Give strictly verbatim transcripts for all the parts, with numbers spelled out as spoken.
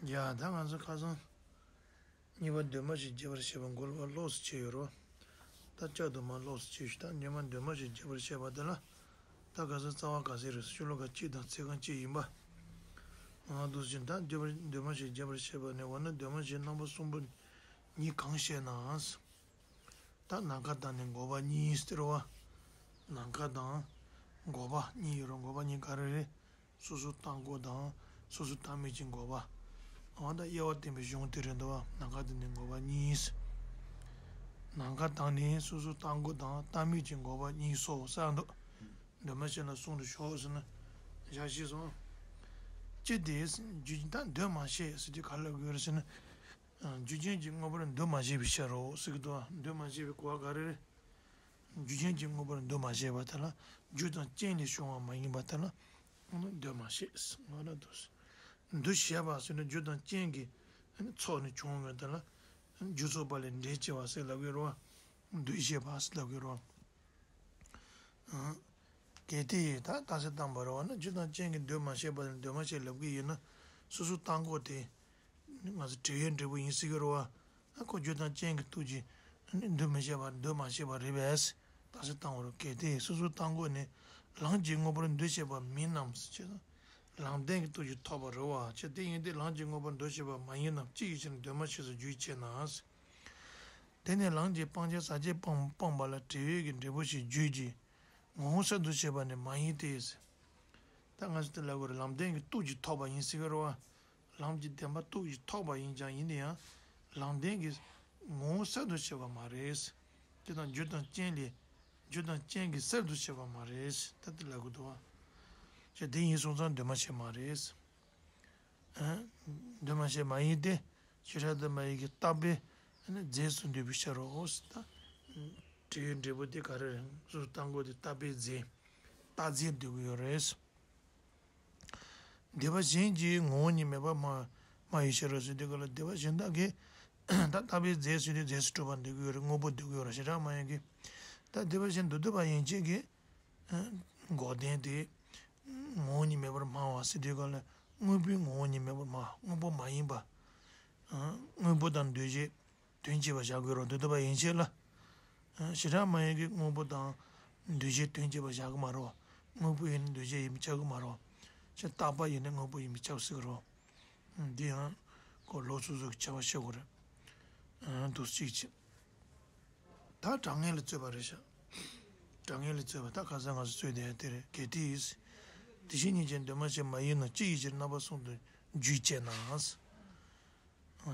ཡ་ད་ང་ཚོ་ཁ་སང་གཉིས་པ་འདུས་མ་བྱས་རྒྱས་པར་བཤད་པ་འགོ་ལ་ལོགས་སུ་བྱས་ཡོད་རོ། ད་བསྐྱར་དུ་མར་ལོགས་སུ་བྱས་ཤིག་ད་གཉིས་པ་འདུས་མ་བྱས་རྒྱས་པར་བཤད་པ་དེ་ལ་ད་ག་ས་རྩ་བ་ག་ཚོད་རེད། ཤོ་ལོ་ཀ་གཅིག་དང་ཚིག་རྐང་གཅིག་ཡིན་པ། ང་འདུག་ཅིང་ད་འདུས་མ་བྱས་རྒྱས་པར་བཤད་པ་ནི་འོ་ན་འདུས་མ་བྱས་རྣམ་པ་གསུམ་པོ་ཉིད་གང་བཤད་ནའང་། ད་ནམ་མཁའ་དང་ནི་འགོག་པ་གཉིས་ཟེར་བ། ནམ་མཁའ་དང་འགོག་པ་གཉིས་ཡོད་རེད། འགོག་པ་གཉིས་ག་རེ་རེད། སོ་སོ་རྟག་འགོག་དང་སོ་སོ་རྟག་མེད་ཀྱི་འགོག་པ། འོ་ད་དབྱེ་བ་བསྟན་པའི་གཞུང་དེ་རེད་འདུག་བ། ནམ་མཁའ་དང་ནི་འགོག་པ་གཉིས། ནམ་མཁའ་དང་ནི་སོ་སོ་རྟག་འགོག་དང་རྟག་མེད་ཀྱི་འགོག་པ་གཉིས་སོ་ཟེར་འདུག་འདུས་མ་བྱས་ལ་གསུམ་དུ་ཞོག་ཟེར་ན། བཞག་ཤེས་སོང་། ཅི་སྟེ་རྒྱུ་ད་འདུས་མ་བྱས་ཟེར་དུས་ག་ལ་དགོས་རེད་ཟེར་ན། རྒྱུ་རྐྱེན་གྱིས་དངོས་པོར་འདུས་མ་བྱས་པའི་ཕྱིར་རོ་ཟེར་གྱི་འདུག་འདུས་མ་བྱས་པའི་གོ་བ་ག་རེ་རེད། རྒྱུ་རྐྱེན་གྱིས་དངོས་པོར་འདུས་མ་བྱས་པ་དེ་ལ་རྒྱུ་དང་རྐྱེན་ལས་བྱུང་བ་མ་ཡིན་པ་དེ་ལ་འདུས་མ་བྱས་ཟེར་ང་ལ་འདུས། འདུས་བྱས་པ་ཟེར་ན་རྒྱུ་དང་རྐྱེན་གྱི་ཚོགས་ནས་བྱུང་བའི་དེ་ལ་རྒྱུ་ཚོགས་པ་ལས་འབྲེལ་བྱས་པ་ཟེར་ལབ་ཀྱི་རེད་བ། འདུས་བྱས་པ་ཟེར་ལབ་ཀྱི་རེད་བ། གལ་ཏེ་ད་རྟགས་གསལ་བཏང་བ་རེད་བ་ན་རྒྱུ་དང་རྐྱེན་གྱིས་འདུས་མ་བྱས་པ་ལ་འདུས་མ་བྱས་ལབ་ཀྱི་ཡིན་ན་སོ་སོ་རྟག་འགོག་དེ་ང་ཚོ་འབྲེལ་ཡོད་འབྲས་བུ་ཡིན་སྲིད་ཀྱི་རེད་བ། ཨ་ཁོ་རྒྱུ་དང་རྐྱེན་གྱི་སྟོབས་ཀྱིས་འདུས་མི་བྱས་པ་འདུས་མ་བྱས་པ་རེད་པས། རྟགས་གསལ་བཏང་བ་རེད། གལ་ཏེ་སོ་སོ་རྟག་འགོག་ནི་ལམ་གྱིས་དངོས་པོར་འདུས་བྱས་པ་མིན་ནམ་ཞེ་ན། ལམ་བདེན་གྱི་སྟོབས་ཀྱིས་ཐོབ་པ་རེད་བ། ཅི་སྟེ་ཡིན་ཏེ་ལམ་གྱིས་དངོས་པོར་འདུས་བྱས་པ་མ་ཡིན་ནམ་ཅི་ཡི་ཕྱིར་འདུས་མ་བྱས་སུ་རྒྱུ་བྱས་ན། དེ་ནི་ལམ་གྱིས་སྤང་བྱ་ཟག་བཅས་སྤངས་སྤངས་པ་ལ་འབྲེལ་ཡོད་ཀྱི་འབྲས་བུ་ཞིག་བརྗོད་ཀྱི། ངོ་བོ་གསར་དུ་བྱས་པ་ནི་མ་ཡིན་ཏེ། ད་ང་ཚོ་དེ་ལ་གོ་རེ་ལམ་བདེན་གྱི་སྟོབས་ཀྱིས་ཐོབ་པ་ཡིན་ཟེར་གི་རེད་བ། ལམ་གྱི་བདེན་པ་སྟོབས་ཀྱིས་ཐོབ་པ་ཡིན་ཀྱང་ཡིན་ན་ཡང་། ལམ་བདེན་གྱི་ངོ་བོ་གསར་དུ་བྱས་པ་མ་རེད། དེ་དང་རྒྱུ་དང་རྐྱེན་ལས། རྒྱུ་དང་རྐྱེན་གྱིས་གསར་དུ་བྱས་པ་མ་རེད། ད་དེ་ལ་གོ་འདུག་བ། ཅེས་དེ་ཡིན་སོང་ཙང་འདུས་མ་བྱས་མ་རེད། ཨ། འདུས་མ་བྱས་མ་ཡིན་ཏེ། བྱེ་བྲག་ཏུ་མ་ཡིན་གྱི་རྟག་པའི་རྫས་སུ་འདོད་པའི་ཕྱིར་རོ། ད། འབྲེལ་ཡོད་འབྲས་བུ་དེ་ག་རེ་རེད། སོ་སོ་རྟག་འགོག་དེ་རྟག་པའི་རྫས། རྟག་རྫས་འདོད་ཀྱི་ཡོད་རེད། སྡེ་པ་གཞན་གྱིས་ངོ་བོ་ཉིད་མེད་པར་སྨྲ་སྨྲ་བའི་ཕྱིར་རོ་ཟེར་དུས་ག་ལ་སྡེ་པ་གཞན་དག་གིས་ད་རྟག་པའི་རྫས་ཟེར་དུས་རྫས་སུ་གྲུབ་པ་འདོད་ཀྱི་ཡོད་རེད། དངོས་པོ་འདོད་ཀྱི་ཡོད་རེད། བྱེ་བྲག་སྨྲ་བ་ཡིན་གྱི། ད་སྡེ་པ་གཞན་མདོ་སྡེ་པ་ཡན་ཆད་ཀྱིས། འགོག་བདེན་དེ། ངོ་བོ་ཉིད་མེད་པར་སྨྲ་བ་ཟེར་དུས་ག་ལ་དངོས་པོའི་ངོ་བོ་ཉིད་མེད་པར་སྨྲ། དངོས་པོ་མ་ཡིན་པ། དངོས་པོ་དང་འདུས་བྱས་དོན་གཅིག་པ་བཞག་དགོས་རེད། མདོ་སྡེ་པ་ཡན་ཆད་ལ། བྱེ་བྲག་སྨྲ་བ་ཡིན་གྱི་དངོས་པོ་དང་འདུས་བྱས་དོན་གཅིག་པ་བཞག་གི་མ་རེད། དངོས་པོ་ཡིན་ན་འདུས་བྱས་ཡིན་པས་ཁྱབ་གི་མ་རེད། ཅེས་རྟག་པ་ཡིན་ན་དངོས་པོ་ཡིན་པས་ཁྱབ་སྲིད་ཀྱི་རེད། འདི་ཡང་ཁོ་ལོགས་སོ་སོ་གི་ཁྱབ་པ་ཤེས་དགོས་རེད། འདུག་གཅིག་བྱས། ད་གྲངས་ངེས་ལ་རྩོད་པ་རེད་ཤག་གྲངས་ངེས་ལ་རྩོད་པ་ད་ཁ་སང་ང་ཚོ་རྩོད་བསྡད་ཡ་དེ་རེད། གལ་ཏེ། དེ་བཞིན་ཉིད་ཀྱང་འདུས་མ་བྱས་མ་ཡིན་ནོ་ཅི་ཡི་ཕྱིར་རྣམ་པ་གསུམ་དུ་འཇུག་ཅེ་ན།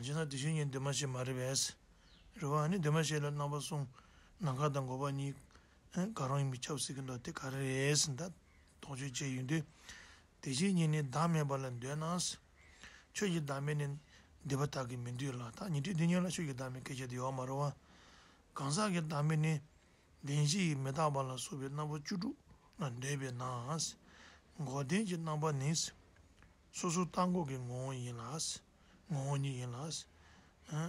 ཅེ་ན་དེ་བཞིན་ཉིད་འདུས་མ་བྱས་མ་རེད་པས། རེད་བ། ཨ་ནི་འདུས་མ་བྱས་ལ་རྣམ་པ་གསུམ། ནམ་མཁའ་དང་འགོག་པ་གཉིས། ག་རང་ཡིན་པས་ཁྱབ་སྲིད་ཀྱི་འདུག་དེ་ག་རེ་རེད་ཟེར་ན་ད་དོགས་གཅོད་བྱས་ཡོང་དུས། དེ་བཞིན་ཉིད་ནི་བདག་མེད་པ་ལ་འདོད་ན། ཆོས་ཀྱི་བདག་མེད་ནི་སྡེ་པ་དག་གིས་མི་འདོད་ལ། ད་ཉན་ཐོས་སྡེ་གཉིས་ལ་ཆོས་ཀྱི་བདག་མེད་སྐད་ཆ་དེ་ཡོད་མ་རེད་བ། གང་ཟག་གི་བདག་མེད་ནི། བདེན་བཞི་ཡི་མི་རྟག་པ་ལ་སོགས་པའི་རྣམ་པ་བཅུ་དྲུག་ལ་འདོད་པས་ན། འགོག་བདེན་གྱི་རྣམ་པ་ནི། སོ་སོ་རྟག་འགོག་གི་ངོ་བོ་ཡིན་ལ། ངོ་བོ་ཉིད་ཡིན་ལ།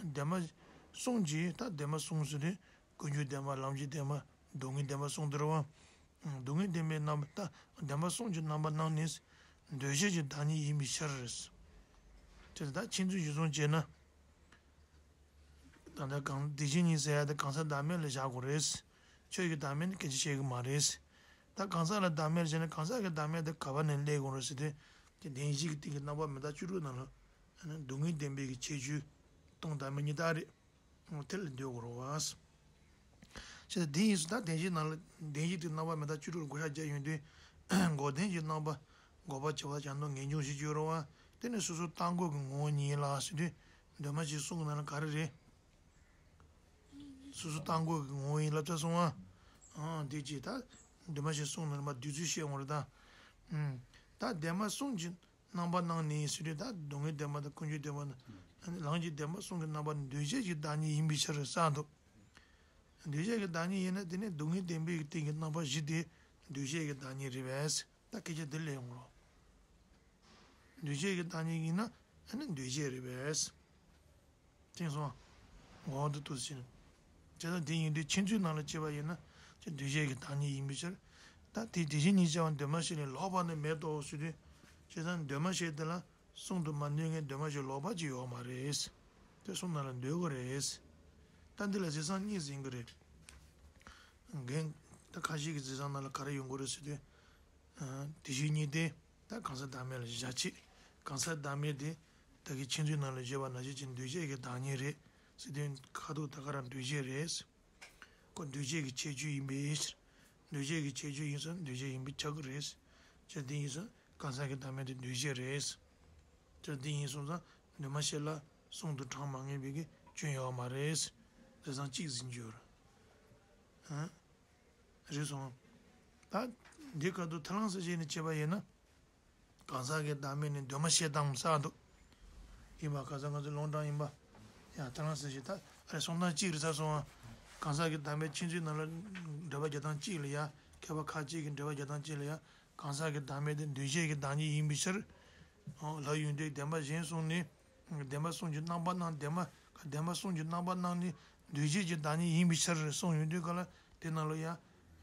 བདེན་པ་གསུམ་གྱིས་ད་བདེན་པ་གསུམ་ཟེར་དུས་ཀུན་འབྱུང་བདེན་པ་ལམ་གྱི་བདེན་པ་སྡུག་བསྔལ་བདེན་པ་གསུམ་དེ་རེད་བ། སྡུག་བསྔལ་བདེན་པའི་རྣམ་པ་ད་བདེན་པ་གསུམ་གྱི་རྣམ་པ་རྣམས་ནི་འདུས་བྱས་ཀྱི་བདག་ཉིད་ཡིན་པའི་ཕྱིར། དེ་ད་ཕྱིན་ཚུལ་གཞིར་བཟུང་བྱས་ན། ད་ལྟ་གང་དེ་བཞིན་ཉིད་ཟེར་ཡ་དེ་གང་ཟག་བདག་མེད་ལ་བཞག་དགོས་རེད། ཆོས་ཀྱི་བདག་མེད་ནི་སྐད་ཆ་བཤད་གི་མ་རེད། ད་གང་ཟག་ལ་བདག་མེད་ལ་བྱས་ན་གང་ཟག་གི་བདག་མེད་དེ་ག་བ་ནས་སླེབས་དགོས་རེད་ཟེར་དུས། དེ་བདེན་བཞི་གི་སྟེང་གི་རྣམ་པ་མི་རྟག་བཅུ་དྲུག་ནང་ལ། སྡུག་བསྔལ་བདེན་པའི་གི་ཁྱད་ཆོས་སྟོང་བདག་མེད་གཉིས་རྟག་རེད། དེ་ལ་འདོད་དགོས་རེད་བ། ཞེས་དེ་ཡིན་སོང་ད་བདེན་བཞིའི་ནང་ལ་བདེན་བཞི་དེ་རྣམ་པ་མི་རྟག་བཅུ་དྲུག་ལ་བགོ་བཤའ་བརྒྱབ་ཡོང་དུས། འགོག་བདེན་གྱི་རྣམ་པ་འགོག་པ་བྱེད་པ་བྱ་ནོར་ངེས་འབྱུང་ཞེས་བརྗོད་རུང་བ། དེ་ནི་སོ་སོ་རྟག་འགོག་གི་ངོ་བོ་ཉིད་ཡིན་ལ་ཟེར་དུས། འདུས་མ་བྱས་གསུམ་གྱི་ནང་ལ་ག་རེ་རེད། སོ་སོ་རྟག་འགོག་གི་ངོ་བོ་ཡིན་ལབ་ཚར་སོང་བ། ཨང་དེ་ཅི་ད། འདུས་མ་བྱས་གསུམ་ནི་མ་བསྡུས་ཚུལ་བཤད་འོང་རེད་ད། ཨུམ། ད་བདེན་པ་གསུམ་གྱི་རྣམ་པ་རྣམས་ནི་ཟེར་དུས་ད་སྡུག་བསྔལ་བདེན་པ་དང་ཀུན་འབྱུང་བདེན་པ་དང་། ལམ་གྱི་བདེན་པ་གསུམ་གྱི་རྣམ་པ་ནི་འདུས་བྱས་ཀྱི་བདག་ཉིད་ཡིན་པའི་ཕྱིར་ཟེར་འདུག་འདུས་བྱས་ཀྱི་བདག་ཉིད་ཡིན་ན་དེ་ནི་སྡུག་བསྔལ་བདེན་པའི་སྟེང་གི་རྣམ་པ་བཞི་དེ་འདུས་བྱས་ཀྱི་བདག་ཉིད་རེད་པས། ད་སྐད་ཆ་འདི་ལས་ཡོང་རོགས། འདུས་བྱས་ཀྱི་བདག་ཉིད་ཡིན་ན་ཨ་ནི་འདུས་བྱས་རེད་པས། དེང་སང་། འོ་འདི་ལྟོས་ཟིན། བྱས་ཙང་དེ་ཡིན་དུས་ཕྱིན་ཚུལ་ནང་ལ་བྱས་པ་ཡིན་ན་ཅི་འདུས་བྱས་ཀྱི་བདག་ཉིད་ཡིན་པའི་ཕྱིར། ད་དེ་དེ་བཞིན་ཉིད་བྱ་བ་འདུས་མ་བྱས་ལས་ལོག་པ་ནི་མེད་དོ་ཞུ་དུས། བྱས་ཙང་འདུས་མ་བྱས་དེ་ལ་ གསུང་དུ་མ་འདུས་མཁན་འདུས་མ་བྱས་ལོག་པ་ཅིག་ཡོད་མ་རེད། དེ་གསུང་ནང་ལ་འདུས་དགོས་རེད། ད་འདི་ལ་རྗེས་གསང་གཉིས་ཟིན་གི་རེད། རྒན་ད་ཁ་ཤས་ཀྱི་རྗེས་གསང་ནང་ལ་ག་རེ་ཡོང་གི་རེད་ཟེར་དུས། དེ་བཞིན་ཉིད་དེ་ད་གང་ཟག་བདག་མེད་ལ་བཞག་ཆེད། གང་ཟག་བདག་མེད་དེ་ད་གི་ཁྱེད་ཚོའི་ནང་ལ་བཞེད་པ་ནང་བཞིན་གྱི་འདུས་བྱས་ཀྱི་བདག་ཉིད་རེད་ཟེར་དུས་ཁ་ཐུག་ད་ག་རང་འདུས་བྱས་རེད། ཁོ་འདུས་བྱས་ཀྱི་ཁྱད་ཆོས་ཡིན་པའི་ཕྱིར། འདུས་བྱས་ཀྱི་ཁྱད་ཆོས་ཡིན་ཙང་འདུས་བྱས་ཡིན་པས་ཁྱབ་ཀྱི་རེད། ཅེས་དེ་ཡིན་ཙང་གང་ཟག་གི་བདག་མེད་དེ་འདུས་བྱས་རེད། ཅེས་དེ་ཡིན་སོང་ཙང་འདུས་མ་བྱས་ལ་གསུང་དུ་དྲངས་མ་ངེས་པའི་གི་སྐྱོན་ཡོད་མ་རེད། རེ་ཟུང་གཅིག་ཟིན་རྒྱུ་རེད། ཨ། རེད་སོང་། ད་འདི་སྐབས་དུ་ཐ་ལང་ས་བྱས་ནས་བྱས་པ་ཡིན་ན། གང་ཟག་གི་བདག་མེད་ནི་འདུས་མ་བྱས་དང་ས་འདུག་ཡིན་པ་ག་ས་ང་ཚོ་ལུང་དྲངས་ཡིན་པ། ཡང་ཐ་ལང་ས་བྱས་ད་ཨ་རེ་གསུང་སྟངས་གཅིག་རེད་ཚར་སོང་ཨ། གང་ཟག་གི་བདག་མེད་ཁྱེད་ཚོའི་ནང་ལ་འགྲེལ་པ་རྒྱག་སྟངས་གཅིག་ལ་ཡ། མཁས་པ་ཁ་ཅིག་གི་འགྲེལ་པ་རྒྱག་སྟངས་གཅིག་ལ་ཡ། གང་ཟག་གི་བདག་མེད་དེ་འདུས་བྱས་ཀྱི་བདག་ཉིད་ཡིན་པའི་ཕྱིར། ལབ་ཡོང་དུས་བདེན་པ་གཞན་གསུམ་ནི། བདེན་པ་གསུམ་གྱི་རྣམ་པ་སྣང་བདེན་པ། བདེན་པ་གསུམ་གྱི་རྣམ་པ་སྣང་ནི་འདུས་བྱས་ཀྱི་བདག་ཉིད་ཡིན་པའི་ཕྱིར་གསུངས་ཡོང་དུས་ག་ལ་དེ་ནང་ལ་ཡང་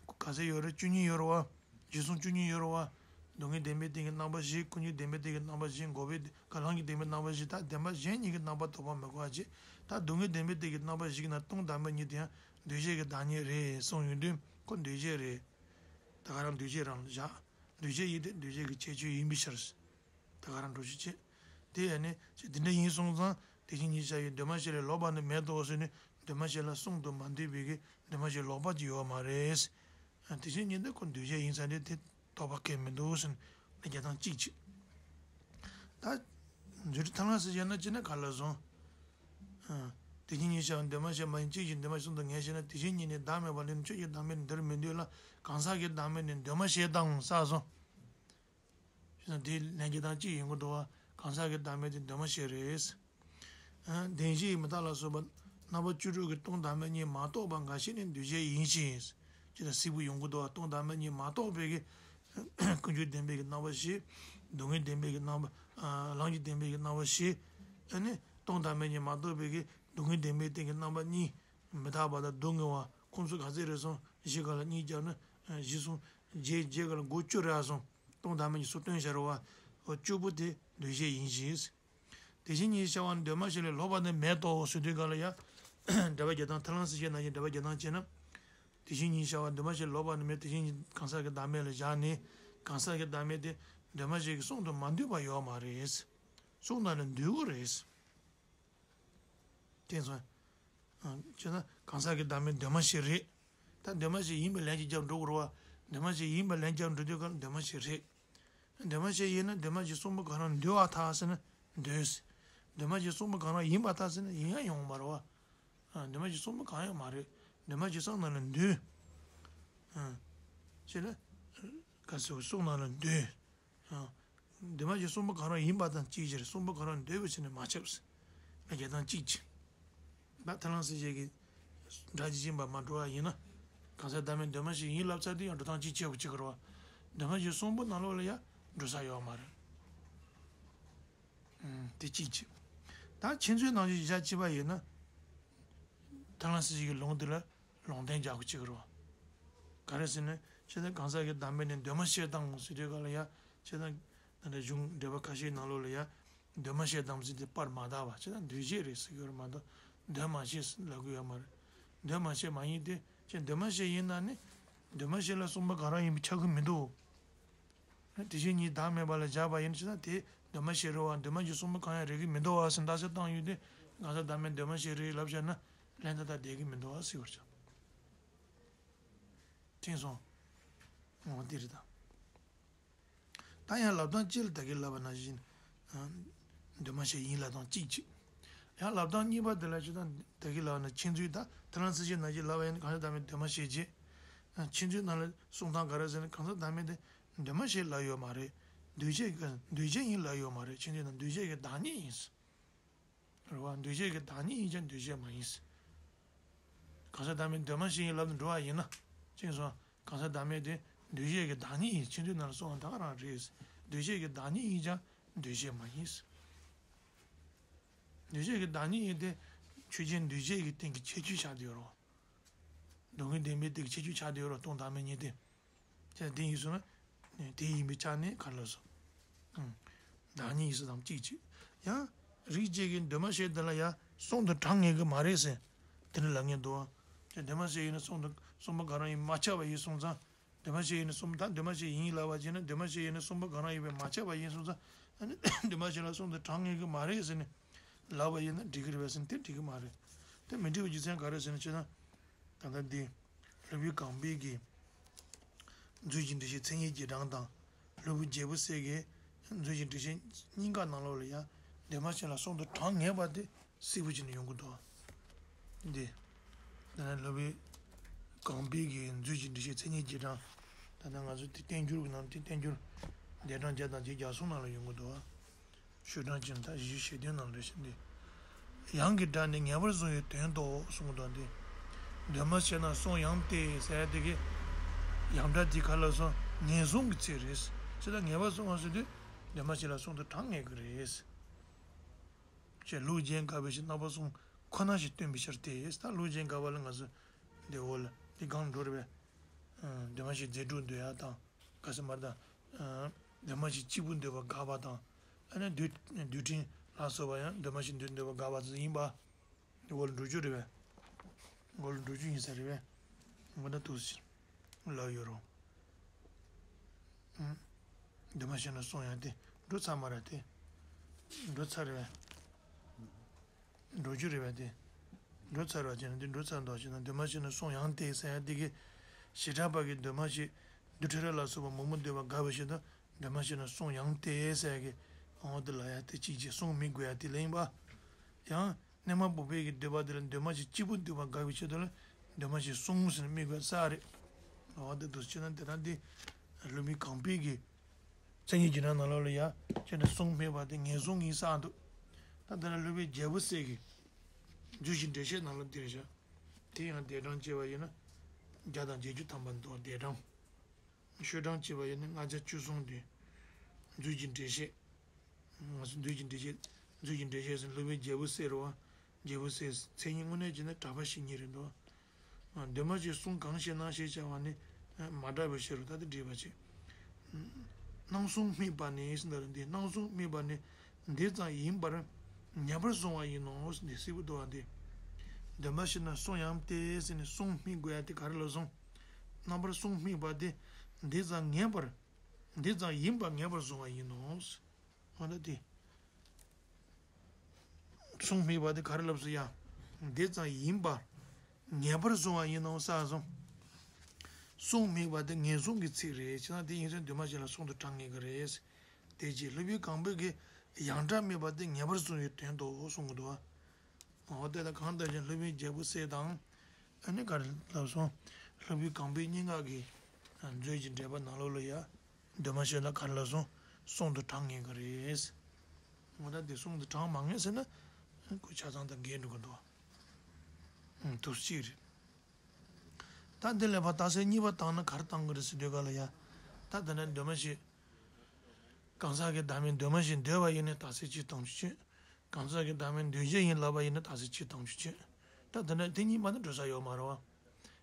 ག་ཚད་ཡོད་རེད། བཅུ་གཉིས་ཡོད་རེད་བ། རྗེས་གསུམ་བཅུ་གཉིས་ཡོད་རེད་བ། སྡུག་བསྔལ་བདེན་པའི་སྟེང་གི་རྣམ་པ་བཞི། ཀུན་འབྱུང་བདེན་པའི་སྟེང་གི་རྣམ་པ་བཞི། འགོག་པའི་ག་ལམ་གྱི་བདེན་པའི་རྣམ་པ་བཞི། ད་བདེན་པ་གཞན་གཉིས་ཀྱི་རྣམ་པ་རྟོགས་པ་མི་དགོས་པ་བྱས། ད་སྡུག་བསྔལ་བདེན་པའི་སྟེང་གི་རྣམ་པ་བཞི་གི་ནང་སྟོང་བདག་མེད་གཉིས་དེ་ཡང་འདུས་བྱས་ཀྱི་བདག་ཉིད་རེད་གསུངས་ཡོང་དུས་ཁོ་འདུས་བྱས་རེད། ད་ག་རང་འདུས་བྱས་རང་ལ་བཞག་འདུས་བྱས་ཡིན་ཏེ་འདུས་བྱས་ཀྱི་ཁྱད་ཆོས་ཡིན་པའི་ཕྱིར། ད་ག་རང་འགྲོ་ཞིག་བྱེད། དེ་ཡང་ནི་ཅི་དེ་འདྲ་ཡིན་སོང་ཙང་དེ་བཞིན་ཉིད་བྱ་བའི་འདུས་མ་བྱས་ལས་ལོག་པ་ནི་མེད་དོ་ཟེར་ནས་འདུས་མ་བྱས་ལ་གསུང་དུ་མ་འདུས་པའི་གི་འདུས་མ་བྱས་ལོག་པ་ཅིག་ཡོད་མ་རེད། དེ་བཞིན་ཉིད་འདི་ཁོ་འདུས་བྱས་ཡིན་ཙང་དེ་དེ་རྟོགས་པ་གལ་མི་འདུག་ཟེར་ནས་རྒྱག་སྟངས་གཅིག་བྱེད། ད་འཛུལ་ཐ་ལང་ཟེར་བྱས་ན་ཅི་ན་ག་ལ་སོང་། དེ་བཞིན་ཉིད་བྱ་བའི་འདུས་མ་བྱས་མ་ཡིན་གཅིག་གིས་འདུས་མ་བྱས་གསུང་དུ་ངེས་ཤེ་ན་དེ་བཞིན་ཉིད་ནི་བདག་མེད་པ་ལས་ནི་ཆོས་ཀྱི་བདག་མེད་ནི་འདིར་མི་འདུས་ལ་གང་ཟག་གི་བདག་མེད་ནི་འདུས་མ་བྱས་དང་ས་སོང་། ཞེ་ན་དེའི་ལན་རྒྱག་སྟངས་གཅིག་ཡིན་དགོས་འདུག་བ། གང་ཟག་གི་བདག་མེད་དེ་འདུས་མ་བྱས་རེད། ཨ། བདེན་བཞིའི་མི་རྟག་ལ་སོགས་པ་རྣམ་པ་བཅུ་དྲུག་གི་སྟོང་བདག་མེད་གཉིས་མ་གཏོགས་པ་འགའ་ཞིག་ནི་འདུས་བྱས་ཡིན་ཞིང་། ཅེས་དང་གཟིགས་པ་ཡོང་གི་འདུག་བ། སྟོང་བདག་མེད་གཉིས་མ་གཏོགས་པའི་གི་ཀུན་འབྱུང་བདེན་པའི་གི་རྣམ་པ་བཞི། སྡུག་བསྔལ་བདེན་པའི་གི་རྣམ་པ། ཨ། ལམ་གྱི་བདེན་པའི་གི་རྣམ་པ་བཞི། ཨ་ནི་སྟོང་བདག་མེད་གཉིས་མ་གཏོགས་པའི་གི་སྡུག་བསྔལ་བདེན་པའི་སྟེང་གི་རྣམ་པ་གཉིས། མི་རྟག་པ་དང་སྡུག་བསྔལ་བ་ཁོང་ཚོ་ག་ཚད་རེད་སོང་། བཞི་ག་ལ་གཉིས་བརྒྱབ་ན་བཞི་གསུམ་བརྒྱད། བརྒྱད་ག་ལ་མགོ་བཅུ་རེད་སོང་། སྟོང་བདག་མེད་གཉིས་སུ་སྟོན་བྱ་རེད་བ། འོ་བཅུ་པོ་དེ་འདུས་བྱས་ཡིན་ཞིང་། དེ་བཞིན་ཉིད་བྱ་བ་འདུས་མ་བྱས་ལས་ལོག་པ་ནི་མེད་དོ་ཟེར་དུས་ག་ལ་ཡ། འགྲེལ་པ་རྒྱག་སྟངས་ཐ་ལང་ས་བྱས་ནང་བཞིན་འགྲེལ་པ་རྒྱག་སྟངས་བྱས་ན། དེ་བཞིན་ཉིད་བྱ་བ་འདུས་མ་བྱས་ལོག་པ་ནི་མེད། དེ་བཞིན་ཉིད་གང་ཟག་གི་བདག་མེད་ལ་བཞག་ནས་གང་ཟག་གི་བདག་མེད་དེ་འདུས་མ་བྱས་ཀྱི་གསུང་དུ་མ་འདུས་པ་ཡོད་མ་རེད། གསུང་ནང་ལ་འདུས་དགོས་རེད། དེ་ཚོ། ཨ། བྱས་ན་གང་ཟག་གི་བདག་མེད་འདུས་མ་བྱས་རེད། ད་འདུས་མ་བྱས་ཡིན་པའི་ལན་ཅིག་རྒྱབ་འགྲོ་དགོས་རེད་བ། འདུས་མ་བྱས་ཡིན་པའི་ལན་རྒྱབ་འགྲོ་དུས་ག་ལ་འདུས་མ་བྱས་རེད། འདུས་མ་བྱས་ཡིན་ན་འདུས་མ་བྱས་གསུམ་པོ་གང་རུང་འདུས་པར་ཐལ་ཟེར་ན་འདུས། འདུས་མ་བྱས་གསུམ་པོ་གང་རུང་ཡིན་པར་ཐལ་ཟེར་ན་ཡིན་ཡང་ཡོང་མ་རེད་བ། ཨ། འདུས་མ་བྱས་གསུམ་པོ་གང་ཡང་མ་རེད། འདུས་མ་བྱས་གསུམ་ནང་ལ་འདུས། ཨ། ཅེས་ལ། ག་ཟེར་གསུམ་ནང་ལ་འདུས། ཡང་། འདུས་མ་བྱས་གསུམ་པོ་གང་རུང་ཡིན་པ་དང་གཅིག་ཕྱིར་གསུམ་པོ་གང་རུང་འདུས་པའི་ཕྱིར་ནི་མ་ཁྱབ། ལ་རྒྱ་དང་གཅིག་ཅིང་། ད་ཐ་ལང་སྲིད་ཞེས་ཀྱི་སྒྲ་ཇི་བཞིན་པ་མ་འགྲོ་བ་ཡིན་ན། གང་ཟག་བདག་མེད་འདུས་མ་བྱས་ཡིན་ལབ་ཚར་དུས་ཡང་འགྲོ་སྟངས་གཅིག་བྱེད་དགོས་ཀྱི་རེད་བ། འདུས་མ་བྱས་གསུམ་པོ་ནང་ལོགས་ལ་ཡང་འགྲོ་ས་ཡོད་མ་རེད། ཨུམ། དེ་གཅིག་ཅིང་། ད་ཁྱེད་ཚོའི་ནང་བཞིན་ཡིག་ཆ་གཅིག་པ་ཡིན་ན། ཐ་ལང་སྲིད་ཞེས་ཀྱི་ལུང་འདི་ལ། ལུང་བསྟན་རྒྱག་དགོས་ཀྱི་རེད་བ། ག་རེ་ཟེར་ན། ཆོས་དང་གང་ཟག་གི་བདག་མེད་ནི་འདུས་མ་བྱས་དང་ཟེར་དུས་ག་ལ་ཡ། ཆོས་དང་། ད་ལྟ་གཞུང་འགྲེལ་པ་ཁ་ཤས་ནང་ལོགས་ལ་ཡ། འདུས་མ་བྱས་དང་ཟེར་དུས་པར་མ་དག་པ་ཆོས་དང་འདུས་བྱས་རེད་ཟེར་གྱི་ཡོད་རེད་མ་གཏོགས་འདུས་མ་བྱས་ལབ་གི་ཡོད་མ་རེད། འདུས་མ་བྱས་མ་ཡིན་ཏེ་ཆོས་འདུས་མ་བྱས་ཡིན་ན་ནི། འདུས་མ་བྱས་ལ་གསུམ་པོ་གང་རུང་ཡིན་པས་ཁྱབ་གི་མི་འདུག་དེ་བཞིན་ཉིད་བདག་མེད་པ་ལ་བཞག་པ་ཡིན་ཕྱིན་ན་དེ་འདུས་མ་བྱས་རེད་བ། འདུས་མ་བྱས་གསུམ་པོ་གང་ཡང་རེད་ཀྱི་མི་འདུག་བ་ཟེར་བརྡ་ཆད་བཏང་ཡོད་དེ་གང་ཟག་བདག་མེད་འདུས་མ་བྱས་རེད་ལབ་བཞག་ན་ལན་ད་ལྟ་བསྡད་ཀྱི་མི་འདུག་བ་ཟེར་བར་བྱ། དྲན་སོང་། འོ་དེ་རེད་ད། ད་ཡང་ལབ་སྟངས་གཅིག་ལ་ད་གིན་ལབ་པ་ནང་བཞིན། འདུས་མ་བྱས་ཡིན་ལབ་སྟངས་གཅིག་གཅིག་ཡང་ལབ་སྟངས་གཉིས་པ་དེ་ལ་ཅི་ད་ད་གིན་ལབ་པ་ན་ཁྱེད་ཚོས་ད་ཐ་ལང་སྲིད་ཞེས་ནང་བཞིན་ལབ་པ་ཡིན་ན་གང་ཟག་བདག་མེད་འདུས་མ་བྱས་རྗེས། ཁྱེད་ཚོའི་ནང་ལ་གསུང་སྟངས་ག་རེ་ཟེར་ན་གང་ཟག་བདག་མེད་དེ། འདུས་མ་བྱས་ལབ་ཡོད་མ་རེད། འདུས་བྱས་ཀྱི་འདུས་བྱས་ཡིན་ལབ་ཡོད་མ་རེད། ཁྱེད་ཚོས་ན་འདུས་བྱས་ཀྱི་བདག་ཉིད་ཡིན། རེད་བ། འདུས་བྱས་ཀྱི་བདག་ཉིད་ཡིན་ཀྱང་འདུས་བྱས་མ་ཡིན། གང་ཟག་བདག་མེད་འདུས་མ་བྱས་ཡིན་ལབ་ནས་འགྲོ་བ་ཡིན་ན། ཅེས་སོ། གང་ཟག་བདག་མེད་དེ་འདུས་བྱས་ཀྱི་བདག་ཉིད་ཡིན་ཁྱེད་ཚོའི་ནང་ལ་གསུངས་པ་ད་ག་རང་རེད། འདུས་བྱས་ཀྱི་བདག་ཉིད་ཡིན་ཀྱང་འདུས་བྱས་མ་ཡིན། འདུས་བྱས་ཀྱི་བདག་ཉིད་ཡིན་ཏེ། ཆོས་ཅན་འདུས་བྱས་ཀྱི་སྟེང་གི་ཁྱད་ཆོས་ཆགས་བསྡད་ཡོད་རེད། སྡུག་བསྔལ་བདེན་པའི་སྟེང་གི་ཁྱད་ཆོས་ཆགས་བསྡད་ཡོད་རེད་སྟོང་བདག་མེད་གཉིས་ཏེ། ཅེས་དེ་ཡིན་སོང་ན། དེ་ཡིན་པའི་ཆ་ནས་ག་ལ་སོ། ཨང་། བདག་ཉིད་ཡིན་ས་དང་གཅིག་བྱས། ཡང་རིགས་གཅིག་གིས་འདུས་མ་བྱས་དེ་ལ་ཡང་གསུམ་དུ་གྲངས་ངེས་ཀྱི་མ་རེད་ཟེར། དེ་འདྲ་ལབ་མཁན་འདུག་བ། ཅེས་འདུས་མ་བྱས་ཡིན་ན་གསུམ་དུ་གསུམ་པོ་ག་རང་ཡིན་མ་ཁྱབ་པ་ཡིན་སོང་ཙང་། འདུས་མ་བྱས་ཡིན་ན་གསུམ་ད་འདུས་མ་བྱས་ཡིན་ལབ་པ་བྱས་ན་འདུས་མ་བྱས་ཡིན་ན་གསུམ་པོ་ག་རང་ཡིན་པས་མ་ཁྱབ་པ་ཡིན་སོང་ཙང་། ཨ་ནི་འདུས་མ་བྱས་ལ་གསུམ་དུ་གྲངས་ངེས་ཀྱི་མ་རེད་ཟེར་ནས་ལབ་པ་ཡིན་ན་འགྲིག་གི་རེད་པས་ཟེར་ན་དེ་འགྲིག་གི་མ་རེད། དེ་མི་འགྲིག་པའི་རྒྱུ་མཚན་ག་རེ་ཟེར་ན་བྱས་ན། ད་ལྟ་འདི། སློབ་དཔོན་གང་པོའི་གི། མཛོད་ཀྱི་འགྲེལ་བཤད་མཚན་ཉིད་རྗེས་འབྲང་དང་། སློབ་དཔོན་རྒྱལ་པོ་སྲས་ཀྱི། མཛོད་ཀྱི་འགྲེལ་བཤད་གཉིས་ཀ་ནང་ལོགས་ལ་ཡང་འདུས་མ་བྱས་ལ་གསུམ་དུ་གྲངས་ངེས་པ་དེ་གསལ་པོ་བྱས་ནས་ཡོང་གི་འདུག་འདི། ད་ནི་སློབ་དཔོན་གང་པོའི་གི་མཛོད་ཀྱི་འགྲེལ་བཤད་མཚན་ཉིད་རྗེས་འབྲང་། ད་ལྟ་ང་ཚོ་དེ་བསྟན་འགྱུར་གྱི་ནང་དེ་བསྟན་འགྱུར། རྗེས་འབྲང་བརྒྱ་དང་བརྒྱད་བརྒྱ་གསུམ་ནང་ལ་ཡོང་གི་འདུག་ཤོག་གྲངས་ཀྱི་མཐའ་བཞི་བཅུ་ཞེ་བདུན་ནང་ལ་རེད་ཤག་འདི། ཡང་གི་སྒྲ་ནི་ངེས་པར་བཟུང་བའི་དོན་ཏོ་གསུངས་འདུག་འདི། འདུས་མ་བྱས་ན་གསུམ་ཡང་སྟེ་ཟེར་ཡ་དེ་གི། ཡང་སྒྲ་དེ་ག་ལ་སོང་ངེས་བཟུང་གི་ཚིག་རེད། ཅི་ལ་ངེས་པར་བཟུང་བ་ཟེར་དུས། འདུས་མ་བྱས་ལ་གསུམ་དུ་གྲངས་ངེས་ཀྱི་རེད། ཅེས་ལུགས་གཞན་དགག་པའི་ཕྱིར་རྣམ་པ་གསུམ་ཁོ་ན་བཞིན་སྟོན་པའི་ཕྱིར་ཏེ། ད་ལུགས་གཞན་དགག་པ་ལ་ང་ཚོ་འདི་འོག་ལ་འདི་གང་འགྲོ་རེད་པས། འདུས་མ་བྱས་རྫས་གྲུབ་འདོད་ཡ་དང་། ག་ཟེར་མར་དང་། འདུས་མ་བྱས་གཅིག་པུ་འདོད་པ་དགག་པ་དང་། ཨ་ནི་རྡུལ་རྡུལ་ཕྲན་ལ་སོགས་པ་ཡང་འདུས་མ་བྱས་འདུས་འདོད་པ་དགག་པ་ཚོ་ཡིན་པ། འདི་འོག་ལ་འགྲོ་རྒྱུ་རེད་པས། འོག་ལ་འགྲོ་རྒྱུ་ཡིན་ས་རེད་པས། འོ་ན་འདུག་ཟེར་ལབ་ཡོད་རུང་། འདུས་མ་བྱས་ན་གསུམ་ཡང་སྟེ་འགྲོ་ཚར་མ་རེད་དེ། འགྲོ་ཚར་རེད་པས། འགྲོ་རྒྱུ་རེད་པས་དེ། འགྲོ་ཚར་བ་བྱས་ན་འདི་འགྲོ་ཚར་འདུག་བྱས་ན་འདུས་མ་བྱས་ན་གསུམ་ཡང་སྟེ་ཟེར་ཡ་འདི་གི། བྱེ་བྲག་པ་གི་འདུས་མ་བྱས། རྡུལ་ཕྲ་རབ་ལ་སོགས་པ་མང་པོ་འདོད་པ་དགག་པའི་ཕྱིར་དུ་འདུས་མ་བྱས་ན་གསུམ་ཡང་སྟེ་ཟེར་ཡ་གི། འོ་དེ་ལ་ཡ་དེ་གཅིག་བྱས་གསུམ་དམིགས་དགོས་ཡ་དེ་ལ་ཡིན་པ། ཡང་། སྣོན་མ་བུག་པའི་གི་འདོད་པ་དེ་ལ་འདུས་མ་བྱས་གཅིག་པུ་འདོད་པ་དགག་པའི་ཕྱིར་དུ་ལ། འདུས་མ་བྱས་གསུམ་ཟེར་ནས་དམིགས་པ་ས་རེད། འོ་དེ་འདུག་བྱས་ན་དེ་དང་དེ། སློབ་དཔོན་གང་པོའི་གི། མཚན་ཉིད་ཀྱི་ནང་ལོགས་ལ་ཡ། ཁྱོད་ནི་གསུམ་སྨྲས་པ་དེ་ངེས་བཟུང་གི་ས་འདུག་ད་དེ་ལ་སློབ་དཔོན་རྒྱལ་པོ་སྲས་ཀྱི། རྒྱུད་ཀྱི་འགྲེལ་བཤད་ནང་ལ་འདིར་བཞག་དེ་ཡང་སྡེ་གྲངས་བྱས་པ་ཡིན་ན། བརྒྱ་དང་བརྒྱད་ཅུ་ཐམ་པ་འདུག་སྡེ་གྲངས། ཤོག་གྲངས་བྱས་པ་ཡིན་ན་ལྔ་བརྒྱ་བཅུ་གསུམ་དེ། རྒྱུད་ཀྱི་འགྲེལ་བཤད། ང་ཚོ་རྒྱུད་ཀྱི་འགྲེལ་བཤད། རྒྱུད་ཀྱི་འགྲེལ་བཤད་ཟེར་སློབ་དཔོན་རྒྱལ་པོ་སྲས་རེད་པ། རྒྱལ་པོ་སྲས་མཚན་ཉིད་དངོས་གནས་བྱས་ན་གྲགས་པ་བཤེས་གཉེན་རེད་འདུག་འདུས་མ་བྱས་གསུམ་གང་ཞེ་ན་ཞེས་བྱ་བ་ནི། མ་གྲགས་པའི་ཕྱིར་རོ། ད་དེ་འགྲིག་པ་བྱེད། སྣང་གསུམ་དམིགས་པ་ནི་ཟེར་འདི་སྣང་གསུམ་དམིགས་པ་ནི། འདི་ཙམ་ཡིན་པར། ངེས་པར་བཟུང་བ་ཡིན་ནོ་ཟེར་འདི་གསལ་པོ་འདུག་པ་འདི། འདུས་མ་བྱས་ན་གསུམ་ཡང་སྟེ་ཟེར་ནས་གསུམ་དམིགས་དགོས་ཡ་དེ་ག་རེ་ལ་སོང་། རྣམ་པར་གསུམ་དམིགས་པ་དེ། འདི་ཙམ་ངེས་པར། འདི་ཙམ་ཡིན་པ་ངེས་པར་བཟུང་བ་ཡིན་ནོ། འོ་ན་དེ། གསུམ་དམིགས་པ་དེ་ག་རེ་ལབ་སོང་ཡ། འདི་ཙམ་ཡིན་པ། ངེས་པར་བཟུང་བ་ཡིན་ནོ་ཟེར་སོང་། གསུམ་དམིགས་པ་དེ་ངེས་བཟུང་གི་ཚིག་རེད་བྱས་ན་དེ་ཡིན་ཚེ་འདུས་མ་བྱས་ལ་གསུམ་དུ་གྲངས་ངེས་ཀྱི་རེད། དེ་རྗེས་སློབ་དཔོན་གང་པོའི་གི་ཡང་སྒྲ་དམིགས་པ་དེ་ངེས་པར་བཟུང་བའི་དོན་དུ་གསུང་གི་འདུག་འོ་དེ་ལ་གང་ལྟར་ཀྱང་སློབ་དཔོན་རྒྱལ་པོ་སྲས་དང་། ཨ་ནི་ག་རེ་ལབ་སོང་། སློབ་དཔོན་གང་པོའི་གཉིས་ཀ་གི། མཛོད་ཀྱི་འགྲེལ་པ་ནང་ལོགས་ལ་ཡ། འདུས་མ་བྱས་ལ་ག་རེ་ལབ་སོང་། གསུམ་དུ་གྲངས་ངེས་ཀྱི་རེད། འོ་ད་དེ་གསུམ་དུ་གྲངས་མ་ངེས་ཟེར་ན། ཁོ་ཆ་ཚང་དང་འགལ་འགྲོ་གི་འདུག་ཨང་། དུ་གཅིག་རེད། ད་འདི་ལས་ཕར་རྟགས་གསལ་གཉིས་པ་བཏང་ན་ག་རེ་བཏང་གི་རེད་ཟེར་དུས་ག་ལ་ཡ། ད་དེ་ནས་འདུས་མ་བྱས། གང་ཟག་གི་བདག་མེད་འདུས་མ་བྱས་འདོད་པ་ཡིན་ན་རྟགས་གསལ་གཅིག་བཏང་རྒྱུ་བྱས། གང་ཟག་གི་བདག་མེད་འདུས་བྱས་ཡིན་ལབ་པ་ཡིན་ན་རྟགས་གསལ་གཅིག་བཏང་རྒྱུ་བྱས། ད་དེ་འདྲ་དེ་གཉིས་མ་གཏོགས་འགྲོ་ས་ཡོད་མ་རེད་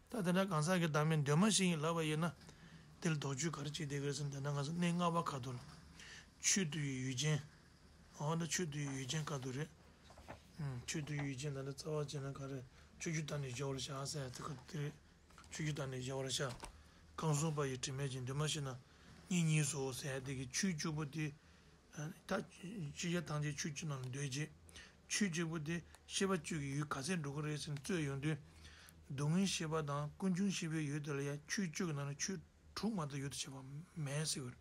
པ། ད་དེ་འདྲ་གང་ཟག་གི་བདག་མེད་འདུས་མ་བྱས་ཡིན་ལབ་པ་ཡིན་ན། དེ་ལ་དོགས་གཅོད་ག་རེ་བྱེད་བསྡད་ཀྱི་རེད་ཟེར་ན་དེ་ན་ང་ཚོ་གནས་ལྔ་པ་ཁ་ཐུག་ལ། ཆོས་དུ་ཡུལ་ཅན། འོ་ན་ཆོས་དུ་ཡུལ་ཅན་ཁ་ཐུག་རེད། ཨུམ། ཆོས་དུ་ཡུལ་ཅན་ད་ལྟ་རྩ་བ་བྱས་ན་ག་རེ། ཆོས་བཅུ་དག་ནི་བཞག་པར་བྱ་ཟེར་ཡ་དེ་ཁ་ཐུག་དེ་རེད། ཆོས་བཅུ་དག་ནི་བཞག་པར་བྱ། ཁམས་གསུམ་པ་ཡི་དྲི་མས་བཅིངས་འདུས་མ་བྱས་ན། གཉིས་གཉིས་སོ་ཟེར་ཡ་དེ་གི་ཆོས་བཅུ་པོ་དེ། ད་ཕྱི་རྒྱལ་ཐམས་ཅད་ཆོས་བཅུ་ནང་ལ་འདུས་བྱས། ཆོས་བཅུ་པོ་དེ་ཤེས་པ་བཅུ་གི་ཡུལ་ག་ཚད་འགྲོ་གི་རེད་ཟེར་ནས་རྩོད་ཡོང་དུས། སྡུག་བསྔལ་ཤེས་པ་དང་ཀུན་འབྱུང་ཤེས་པའི་ཡུལ་དེ་ལ་ཡང་ཆོས་བཅུ་གི་ནང་ནས་ཆོས་དྲུག་མ་གཏོགས་ཡོད་དུ་བྱེད་པ་མེད་ཟེར་བར།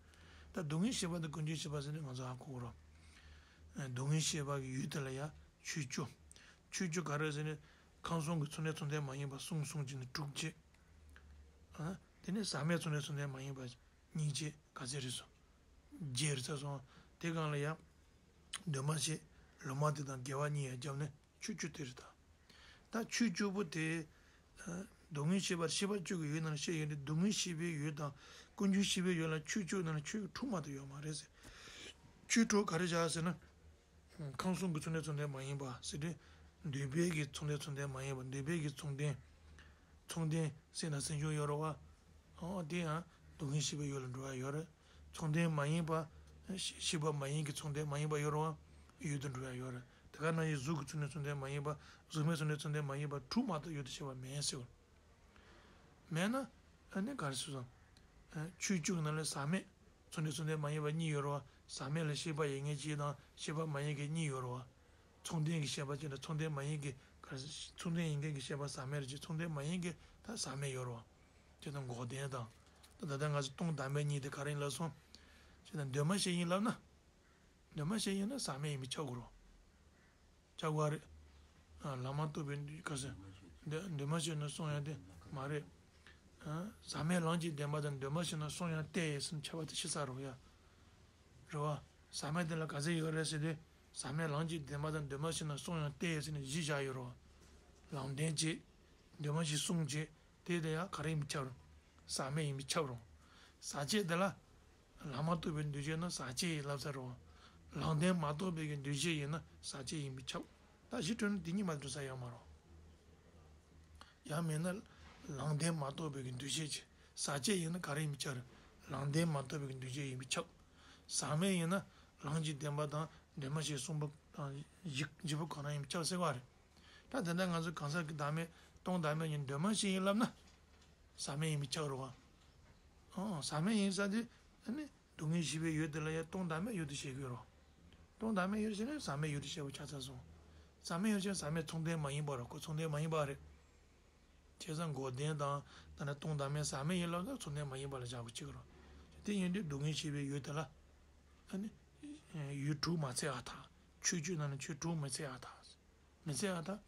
ད་སྡུག་བསྔལ་ཤེས་པ་དང་ཀུན་འབྱུང་ཤེས་པ་ཟེར་ནས་ང་ཚོ་ཧ་གོ་གི་རེད། སྡུག་བསྔལ་ཤེས་པ་གི་ཡུལ་དེ་ལ་ཡང་ཆོས་བཅུ། ཆོས་བཅུ་ག་རེ་ཟེར་ནས། ཁམས་གསུམ་གྱི་ཚོགས་ནི་ཚོགས་ལྡན་མ་ཡིན་པ་གསུམ་གསུམ་གྱི་ནི་དྲུག་བྱས། ཨ། དེ་ནས་ཟག་མེད་ཚོགས་ནི་ཚོགས་ལྡན་མ་ཡིན་པ། གཉིས་བྱས་ག་ཚད་རེད་སོང་། བརྒྱད་རེད་ཚར་སོང་། དེ་སྒང་ལ་ཡང་། འདུས་མ་བྱས། ལུང་མ་དེ་དང་འགལ་བ་གཉིས་ཡང་བརྒྱབ་ནས་ཆོས་བཅུ་དེ་རེད་ད། ད་ཆོས་བཅུ་པོ་དེ། སྡུག་བསྔལ་ཤེས་པར་ཤེས་པ་བཅུ་གི་ཡུལ་ནང་བཤད་ཡོད་དེ་སྡུག་བསྔལ་ཤེས་པའི་ཡུལ་དང་ཀུན་འབྱུང་ཤེས་པའི་ཡུལ་ལ་ཆོས་བཅུ་ནང་ཆོས་དྲུག་མ་གཏོགས་ཡོད་མ་རེད་ཟེར། ཆོས་དྲུག་ག་རེ་བཞག་ཟེར་ན། ཁམས་གསུམ་གྱི་ཚོགས་ནི་ཚོགས་ལྡན་མ་ཡིན་པ་ཟེར་དུས། འདོད་པའི་གི་ཚོགས་ནི་ཚོགས་ལྡན་མ་ཡིན་པ་འདོད་པའི་གི་ཚོགས་ལྡན། ཚོགས་ལྡན་སེམས་དང་སེམས་བྱུང་ཡོད་རེད་པ། འོ་དེ་ཡང་སྡུག་བསྔལ་ཤེས་པའི་ཡུལ་ལ་འགྲོ་བ་ཡོད་རེད། ཚོགས་ལྡན་མ་ཡིན་པ། ཤེས་ཤེས་པ་མ་ཡིན་གྱི་མཚུངས་ལྡན་མ་ཡིན་པ་ཡོད་རེད་བ། ཡོད་དུ་འགྲོ་ཡ་ཡོད་རེད། དེ་ག་ནང་བཞིན་གཟུགས་ཀྱི་མཚུངས་ལྡན་མཚུངས་ལྡན་མ་ཡིན་པ། གཟུགས་མེད་མཚུངས་ལྡན་མཚུངས་ལྡན་མ་ཡིན་པ་དྲུག་མ་གཏོགས་ཡོད་དུ་བྱེད་པ་མེད་ཟེར་བ། མེད་ན། ཨ་ནི་ག་རེ་ཟེར་སོང་། ཨ། ཆོས་བཅུ་ནང་ལ་ཟག་མེད་མཚུངས་ལྡན་མཚུངས་ལྡན་མ་ཡིན་པ་གཉིས་ཡོད་རེད་བ། ཟག་མེད་ལ་ཤེས་པ་ཡིན་མཁན་གཅིག་དང་ཤེས་པ་མ་ཡིན་མཁན་གཉིས་ཡོད་རེད་བ། མཚུངས་ལྡན་གྱི་ཤེས་པ་གཅིག་དང་མཚུངས་ལྡན་མ་ཡིན་གྱི་ག་རེ། མཚུངས་ལྡན་ཡིན་མཁན་གྱི་ཤེས་པ་ཟག་མེད་རེད་ཅེས། མཚུངས་ལྡན་མ་ཡིན་གྱི་ད་ཟག་མེད་ཡོད་རེད་བ། དེ་དང་འགོག་བདེན་དང་། ད་ད་ལྟ་ང་ཚོ་སྟོང་བདག་མེད་གཉིས་དེ་ག་རེ་ཡིན་ལབ་སོང་། ཅེས་དང་འདུས་མ་བྱས་ཡིན་ལབ་ན། འདུས་མ་བྱས་ཡིན་ན་ཟག་མེད་ཡིན་པས་ཁྱབ་དགོས་རེད། ཁྱབ་དགོས་རེད། ཨ། ལམ་མ་གཏོགས་པའི་འདུས། ག་ཟེར། འདུས། འདུས་མ་བྱས་ན་གསུང་ཡང་དེ་མ་རེད། ཨ། ཟག་མེད་ལམ་གྱི་བདེན་པ་དང་འདུས་མ་བྱས་ན་གསུང་ཡང་སྟེ་ཟེར་ནས་ཁྱབ་པ་དེ་ཤེས་ས་རེད་ཡ། རེད་བ། ཟག་མེད་དེ་ལ་ག་ཚད་ཡོད་རེད་ཟེར་དུས། ཟག་མེད་ལམ་གྱི་བདེན་པ་དང་འདུས་མ་བྱས་ན་གསུང་ཡང་སྟེ་ཟེར་ནས་གཞི་བཞག་ཡོད་རེད་བ། ལམ་བདེན་བྱས། འདུས་མ་བྱས་གསུང་བྱས། དེ་དེ་ཡང་ག་རེ་ཡིན་པས་ཁྱབ་རུང་། ཟག་མེད་ཡིན་པས་ཁྱབ་རུང་། ཟག་བཅས་དེ་ལ། ལམ་མ་གཏོགས་པའི་འདུས་བྱས་ན་ཟག་བཅས་ཡིན་ལབ་ས་རེད་བ། ལམ་བདེན་མ་གཏོགས་པའི་གི་འདུས་བྱས་ཡིན་ན་ཟག་བཅས་ཡིན་པས་ཁྱབ། ད་གཞི་གྲོལ་ན་དེ་གཉིས་མ་གྲུབ་ས་ཡོད་མ་རེད། ཡང་མིན་ན། ལམ་བདེན་མ་གཏོགས་པའི་གི་འདུས་བྱས་ཀྱི་ཟག་བཅས་ཡིན་ན་ག་རེ་ཡིན་པས་ཁྱབ་རེད། ལམ་བདེན་མ་གཏོགས་པའི་གི་འདུས་བྱས་ཡིན་པས་ཁྱབ། ཟག་མེད་ཡིན་ན་ལམ་གྱི་བདེན་པ་དང་འདུས་མ་བྱས་གསུངས་པ་དང་གཞི་གཞི་པོ་གང་རང་ཡིན་པས་ཁྱབ་ཟེར་བ་རེད། ད་དེ་འདྲ་ང་ཚོ་གང་ཟག་གི་བདག་མེད་སྟོང་བདག་མེད་གཉིས་འདུས་མ་བྱས་ཡིན་ལབ་ན། ཟག་མེད་ཡིན་པས་ཁྱབ་རེད་བ། ཨང་། ཟག་མེད་ཡིན་ས་དེ། ཨ་ནི། སྡུག་བསྔལ་ཞི་བའི་ཡུལ་དེ་ལ་ཡང་སྟོང་བདག་མེད་ཡུལ་དུ་བྱེད་ཀྱི་ཡོད་རེད། སྟོང་བདག་མེད་ཡུལ་དུ་བྱེད་ན་ཟག་མེད་ཡུལ་དུ་བྱེད་པ་ཆགས་ཚར་སོང་། ཟག་མེད་ཡུལ་དུ་བྱེད་ན་ཟག་མེད་མཚུངས་ལྡན་མ་ཡིན་པ་རེད། ཁོ་མཚུངས་ལྡན་མ་ཡིན་པ་རེད། བྱས་ཙང་འགོག་བདེན་དང་ད་ནི་སྟོང་བདག་མེད་ཟག་མེད་ཡིན་ལབ་ན་མཚུངས་ལྡན་མ་ཡིན་པ་ལ་བཞག་དགོས་ཀྱི་རེད། དེ་ཡིན་དུས་སྡུག་བསྔལ་ཞི་བའི་ཡུལ་དེ་ལ། ཨ་ནི། ཡུལ་དྲུག་མ་ཚད་ཨ་ཐག་ཆོས་བཅུ་ནང་ནས་ཆོས་དྲུག་མི་ཚད་ཨ་ཐག་མི་ཚད་ཨ་ཐག་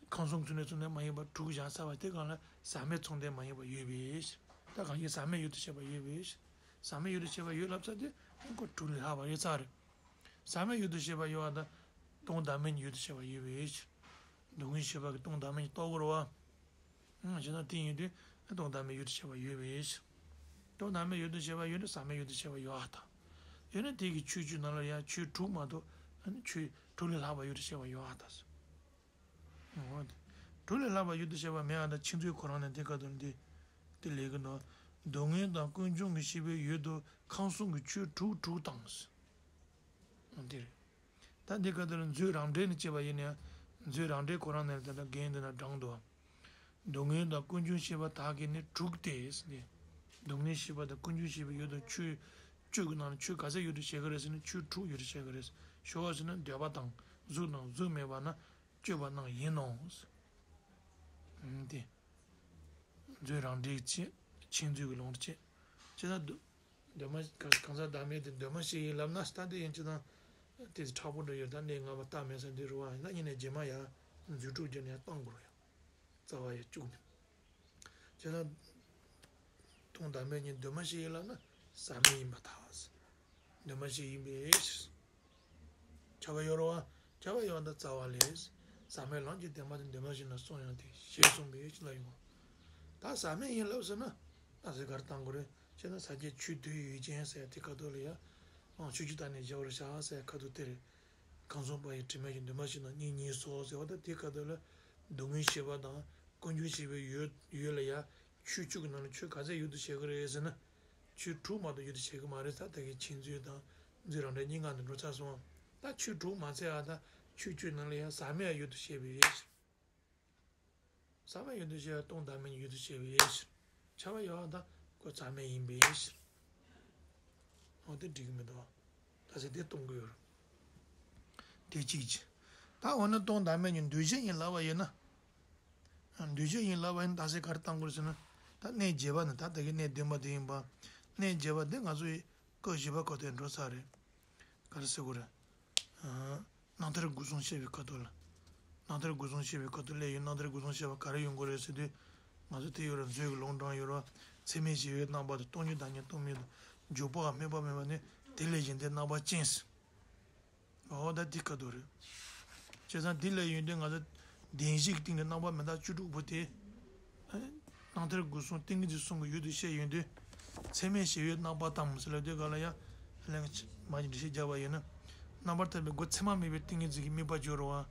ཁམས་གསུམ་མཚུངས་ལྡན་མཚུངས་ལྡན་མ་ཡིན་པ་དྲུག་བཞག་ཚར་བ་དེ་གང་ལ་ཟག་མེད་མཚུངས་ལྡན་མ་ཡིན་པ་ཡོད་པས། ད་གང་ཡིན་ཟག་མེད་ཡུལ་དུ་བྱེད་པ་ཡོད་པས། ཟག་མེད་ཡུལ་དུ་བྱེད་པ་ཡོད་ལབ་ཚར་དུས་ཁོ་དྲུག་ལས་ལྷག་པ་ཡོད་ཚར་རེད། ཟག་མེད་ཡུལ་དུ་བྱེད་པ་ཡོད་པ་དང་། སྟོང་བདག་མེད་ཡུལ་དུ་བྱེད་པ་ཡོད་པས། སྡུག་བསྔལ་ཞི་བ་གི་སྟོང་བདག་མེད་ཀྱི་རྟོགས་དགོས་རེད་བ། ཨང་། བྱས་ཙང་དེ་ཡིན་དུས་སྟོང་བདག་མེད་ཡུལ་དུ་བྱེད་པ་ཡོད་པས། སྟོང་བདག་མེད་ཡུལ་དུ་བྱེད་པ་ཡོད་ན་ཟག་མེད་ཡུལ་དུ་བྱེད་པ་ཡོད་ཨ་ཐག་ཡོད་ན་དེ་གི་ཆོས་བཅུ་ནང་ལ་ཡང་ཆོས་དྲུག་མ་གཏོགས་ཨ་ནི་ཆོས་དྲུག་ལས་ལྷག་པ་ཡུལ་དུ་བྱེད་པ་ཡོད་ཨ་ཐག་འོ་དེ། དྲུག་ལས་ལྷག་པ་ཡུལ་དུ་བྱེད་པ་མེད་ཨ་ཐག་མཁྱེན་བརྩེ་ཁོ་རང་ནས་དེ་ག་དུ་འདི། དེ་ལས་ཀྱི་ནོ། སྡུག་བསྔལ་དང་ཀུན་འབྱུང་གི་ཤེས་པའི་ཡུལ་དུ་ཁམས་གསུམ་གྱི་ཆོས་དྲུག་དྲུག་དང་། འདིར། ད་འདི་ག་དེར་མཛོད་རང་འགྲེལ་ནས་བྱས་པ་ཡིན་ན། མཛོད་རང་འགྲེལ་ཁོ་རང་ནས་ད་ལྟ་རྒན་འདི་ན་དྲངས་འདུག་སྡུག་བསྔལ་དང་ཀུན་འབྱུང་ཤེས་པ་དག་གིས་ནི་དྲུག་སྟེ། སྡུག་བསྔལ་ཤེས་པ་དང་ཀུན་འབྱུང་ཤེས་པའི་ཡུལ་དུ་ཆོས་བཅུ་གི་ནང་ནས་ཆོས་ག་ཚད་ཡུལ་དུ་བྱེད་ཀྱི་རེད་ཟེར་ན་ཆོས་དྲུག་ཡུལ་དུ་བྱེད་ཀྱི་རེད། ཞོག་ཟེར་ན་འདོད་པ་དང་གཟུགས་དང་གཟུགས་མེད་པ་ན་སྤྱོད་པ་རྣམས་ཡིན་ནོ། ཨང་། དེ། མཛོད་རང་འགྲེལ་གྱི་མཁྱེན་བརྩེ་གི་ལུང་དུ་བྱས། ཅེས་ན་འདུ། འདུས་མ་གང་གང་ཟག་བདག་མེད་དེ་འདུས་མ་བྱས་ཡིན་ལབ་ན་ལྟ་འདི་ཡིན་ཅི་དང་། དེ་མཁྲེགས་པོ་འདྲ་ཡོད་ད་གནས་ལྔ་པ་རྟགས་མེད་ས་འདི་རུ་བ་ཡིན་ན་ཡིན་ནས་རྗེས་མ་ཡང་མཛོད་དྲུག་བརྒྱབ་ནས་ཡང་བཏང་དགོས་རེད་ཡང་། རྩ་བ་ཡང་བཅུག་ནས། ཅེས་ན། སྟོང་བདག་མེད་གཉིས་འདུས་མ་བྱས་ཡིན་ལབ་ན་ཟག་མེད་ཡིན་པར་ཐལ། འདུས་མ་བྱས་ཡིན་པས། ཁྱབ་པ་ཡོད་རེད་བ། ཁྱབ་པ་ཡོད་ན་རྩ་བ་ལས། ཟག་མེད་ལམ་གྱི་བདེན་པ་དེ་འདུས་མ་བྱས་ན་གསུངས་ཡང་དེ་ཞེས་གསུངས་པས་ལབ་ཡོང་། ད་ཟག་མེད་ཡིན་ལབ་ཟེར་ན། ད་ཟེར་ག་རེ་བཏང་དགོས་རེད་ཅེ་ན་ས་སྐྱའི་ཆོས་དུས་ཡུལ་ཅན་ཟེར་ཡ་དེ་ཁ་ཐོག་ལ་ཡ། ཨང་ཆོས་བཅུ་དག་ནི་བརྗེད་པར་བྱ་ཟེར་ཡ་ཁ་ཐོག་དེ་རེད། ཁམས་གསུམ་པ་ཡི་དྲི་མ་ཡིས་འདུས་མ་བྱས་ན་གཉིས་གཉིས་སོ་ཟེར་བ་ད་དེ་ཁ་ཐོག་ལ། སྡུག་བསྔལ་ཤེས་པ་དང་ཀུན་འབྱུང་ཤེས་པའི་ཡུལ་ཡུལ་ལ་ཡ། ཆོས་བཅུ་གི་ནང་ནས་ཆོས་ག་ཚད་ཡུལ་དུ་བྱེད་ཀྱི་རེད་ཟེར་ན། ཆོས་དྲུག་མ་གཏོགས་ཡུལ་དུ་བྱེད་ཀྱི་མ་རེད་ས་ད་གི་མཁྱེན་བརྩེ་དང་མཛོད་རང་འགྲེལ་གཉིས་ཀ་ནས་འགྲོ་ཚར་སོང་། ད་ཆོས་དྲུག་མ་ཚད་ཨ་ད་ཆོས་བཅུ་ནང་ལ་ཡང་ཟག་མེད་ཡུལ་དུ་བྱེད་པའི་ཕྱིར། ཟག་མེད་ཡུལ་དུ་བྱེད་པ་སྟོང་བདག་མེད་ཡུལ་དུ་བྱེད་པའི་ཕྱིར། ཁྱབ་པ་ཡོད་ཨ་ད་ཁོ་ཟག་མེད་ཡིན་པའི་ཕྱིར། འོ་དེ་འགྲིག་གི་མི་འདུག་ད་ཟེར་དེ་གཏོང་གི་ཡོད་རེད། དེ་གཅིག་གཅིག་ད་འོ་ན་སྟོང་བདག་མེད་ཀྱི་འདུས་བྱས་ཡིན་ལབ་པ་ཡིན་ན། འདུས་བྱས་ཡིན་ལབ་པ་ཡིན་ད་ཟེར་ག་རེ་བཏང་དགོས་རེད་ཟེར་ན། ད་གནས་བརྒྱད་པ་ནི་ད་ལྟ་གི་གནས་བདུན་པ་དེ་ཡིན་པ། གནས་བརྒྱད་པ་འདི་ང་ཚོ་ཡི་སྐབས་བཞི་པ་ཁོ་དེ་འགྲོ་ཚར་རེད། ག་རེ་ཟེར་དགོས་རེད། སྣང་མཐར་སྒོ་གསུམ་ཤེས་པའི་ཁ་ཐུག་ལ། སྣང་མཐར་སྒོ་གསུམ་ཤེས་པའི་ཁ་ཐུག་ལས་ཡོད་སྣང་མཐར་སྒོ་གསུམ་ཤེས་པ་ག་རེ་ཡོང་གི་རེད་ཟེར་དུས། ང་ཚོ་དེ་ཡོད་ར་མཛོད་ཀྱི་ལུང་དྲངས་ཡོད་ར། ཚད་མས་གཞལ་བའི་རྣམ་པ་དང་སྟོང་ཉིད་བདག་ཉིད་སྟོང་མིན་དང་། འཇུག་པའམ་དམིགས་པ་མེད་པ་ནི་དེ་ལས་གཞན་དེ་རྣམ་པ་ཅན་ཟེར། འོ་ད་འདི་ཁ་ཐུག་རེད། བྱས་ཙང་འདི་ལས་ཡོང་དུས་ང་ཚོ་བདེན་བཞིའི་སྟེང་གི་རྣམ་པ་མི་རྟག་བཅུ་དྲུག་པོ་དེ། སྣང་མཐར་སྒོ་གསུམ་ཏིང་ངེ་འཛིན་གསུམ་གྱི་ཡུལ་དུ་བཤད་ཡོང་དུས། ཚད་མས་གཞལ་བའི་རྣམ་པ་དང་ཟེར་ལབ་དུས་ག་ལ་ཡང་། ལན་མ་གྱི་འགྲེལ་བཤད་རྒྱག་པ་ཡིན་ན། རྣམ་པར་ཐར་པའི་སྒོ་ཚད་མ་མེད་པའི་ཏིང་ངེ་འཛིན་གྱི་དམིགས་པ་བརྗོད་རོ་བ།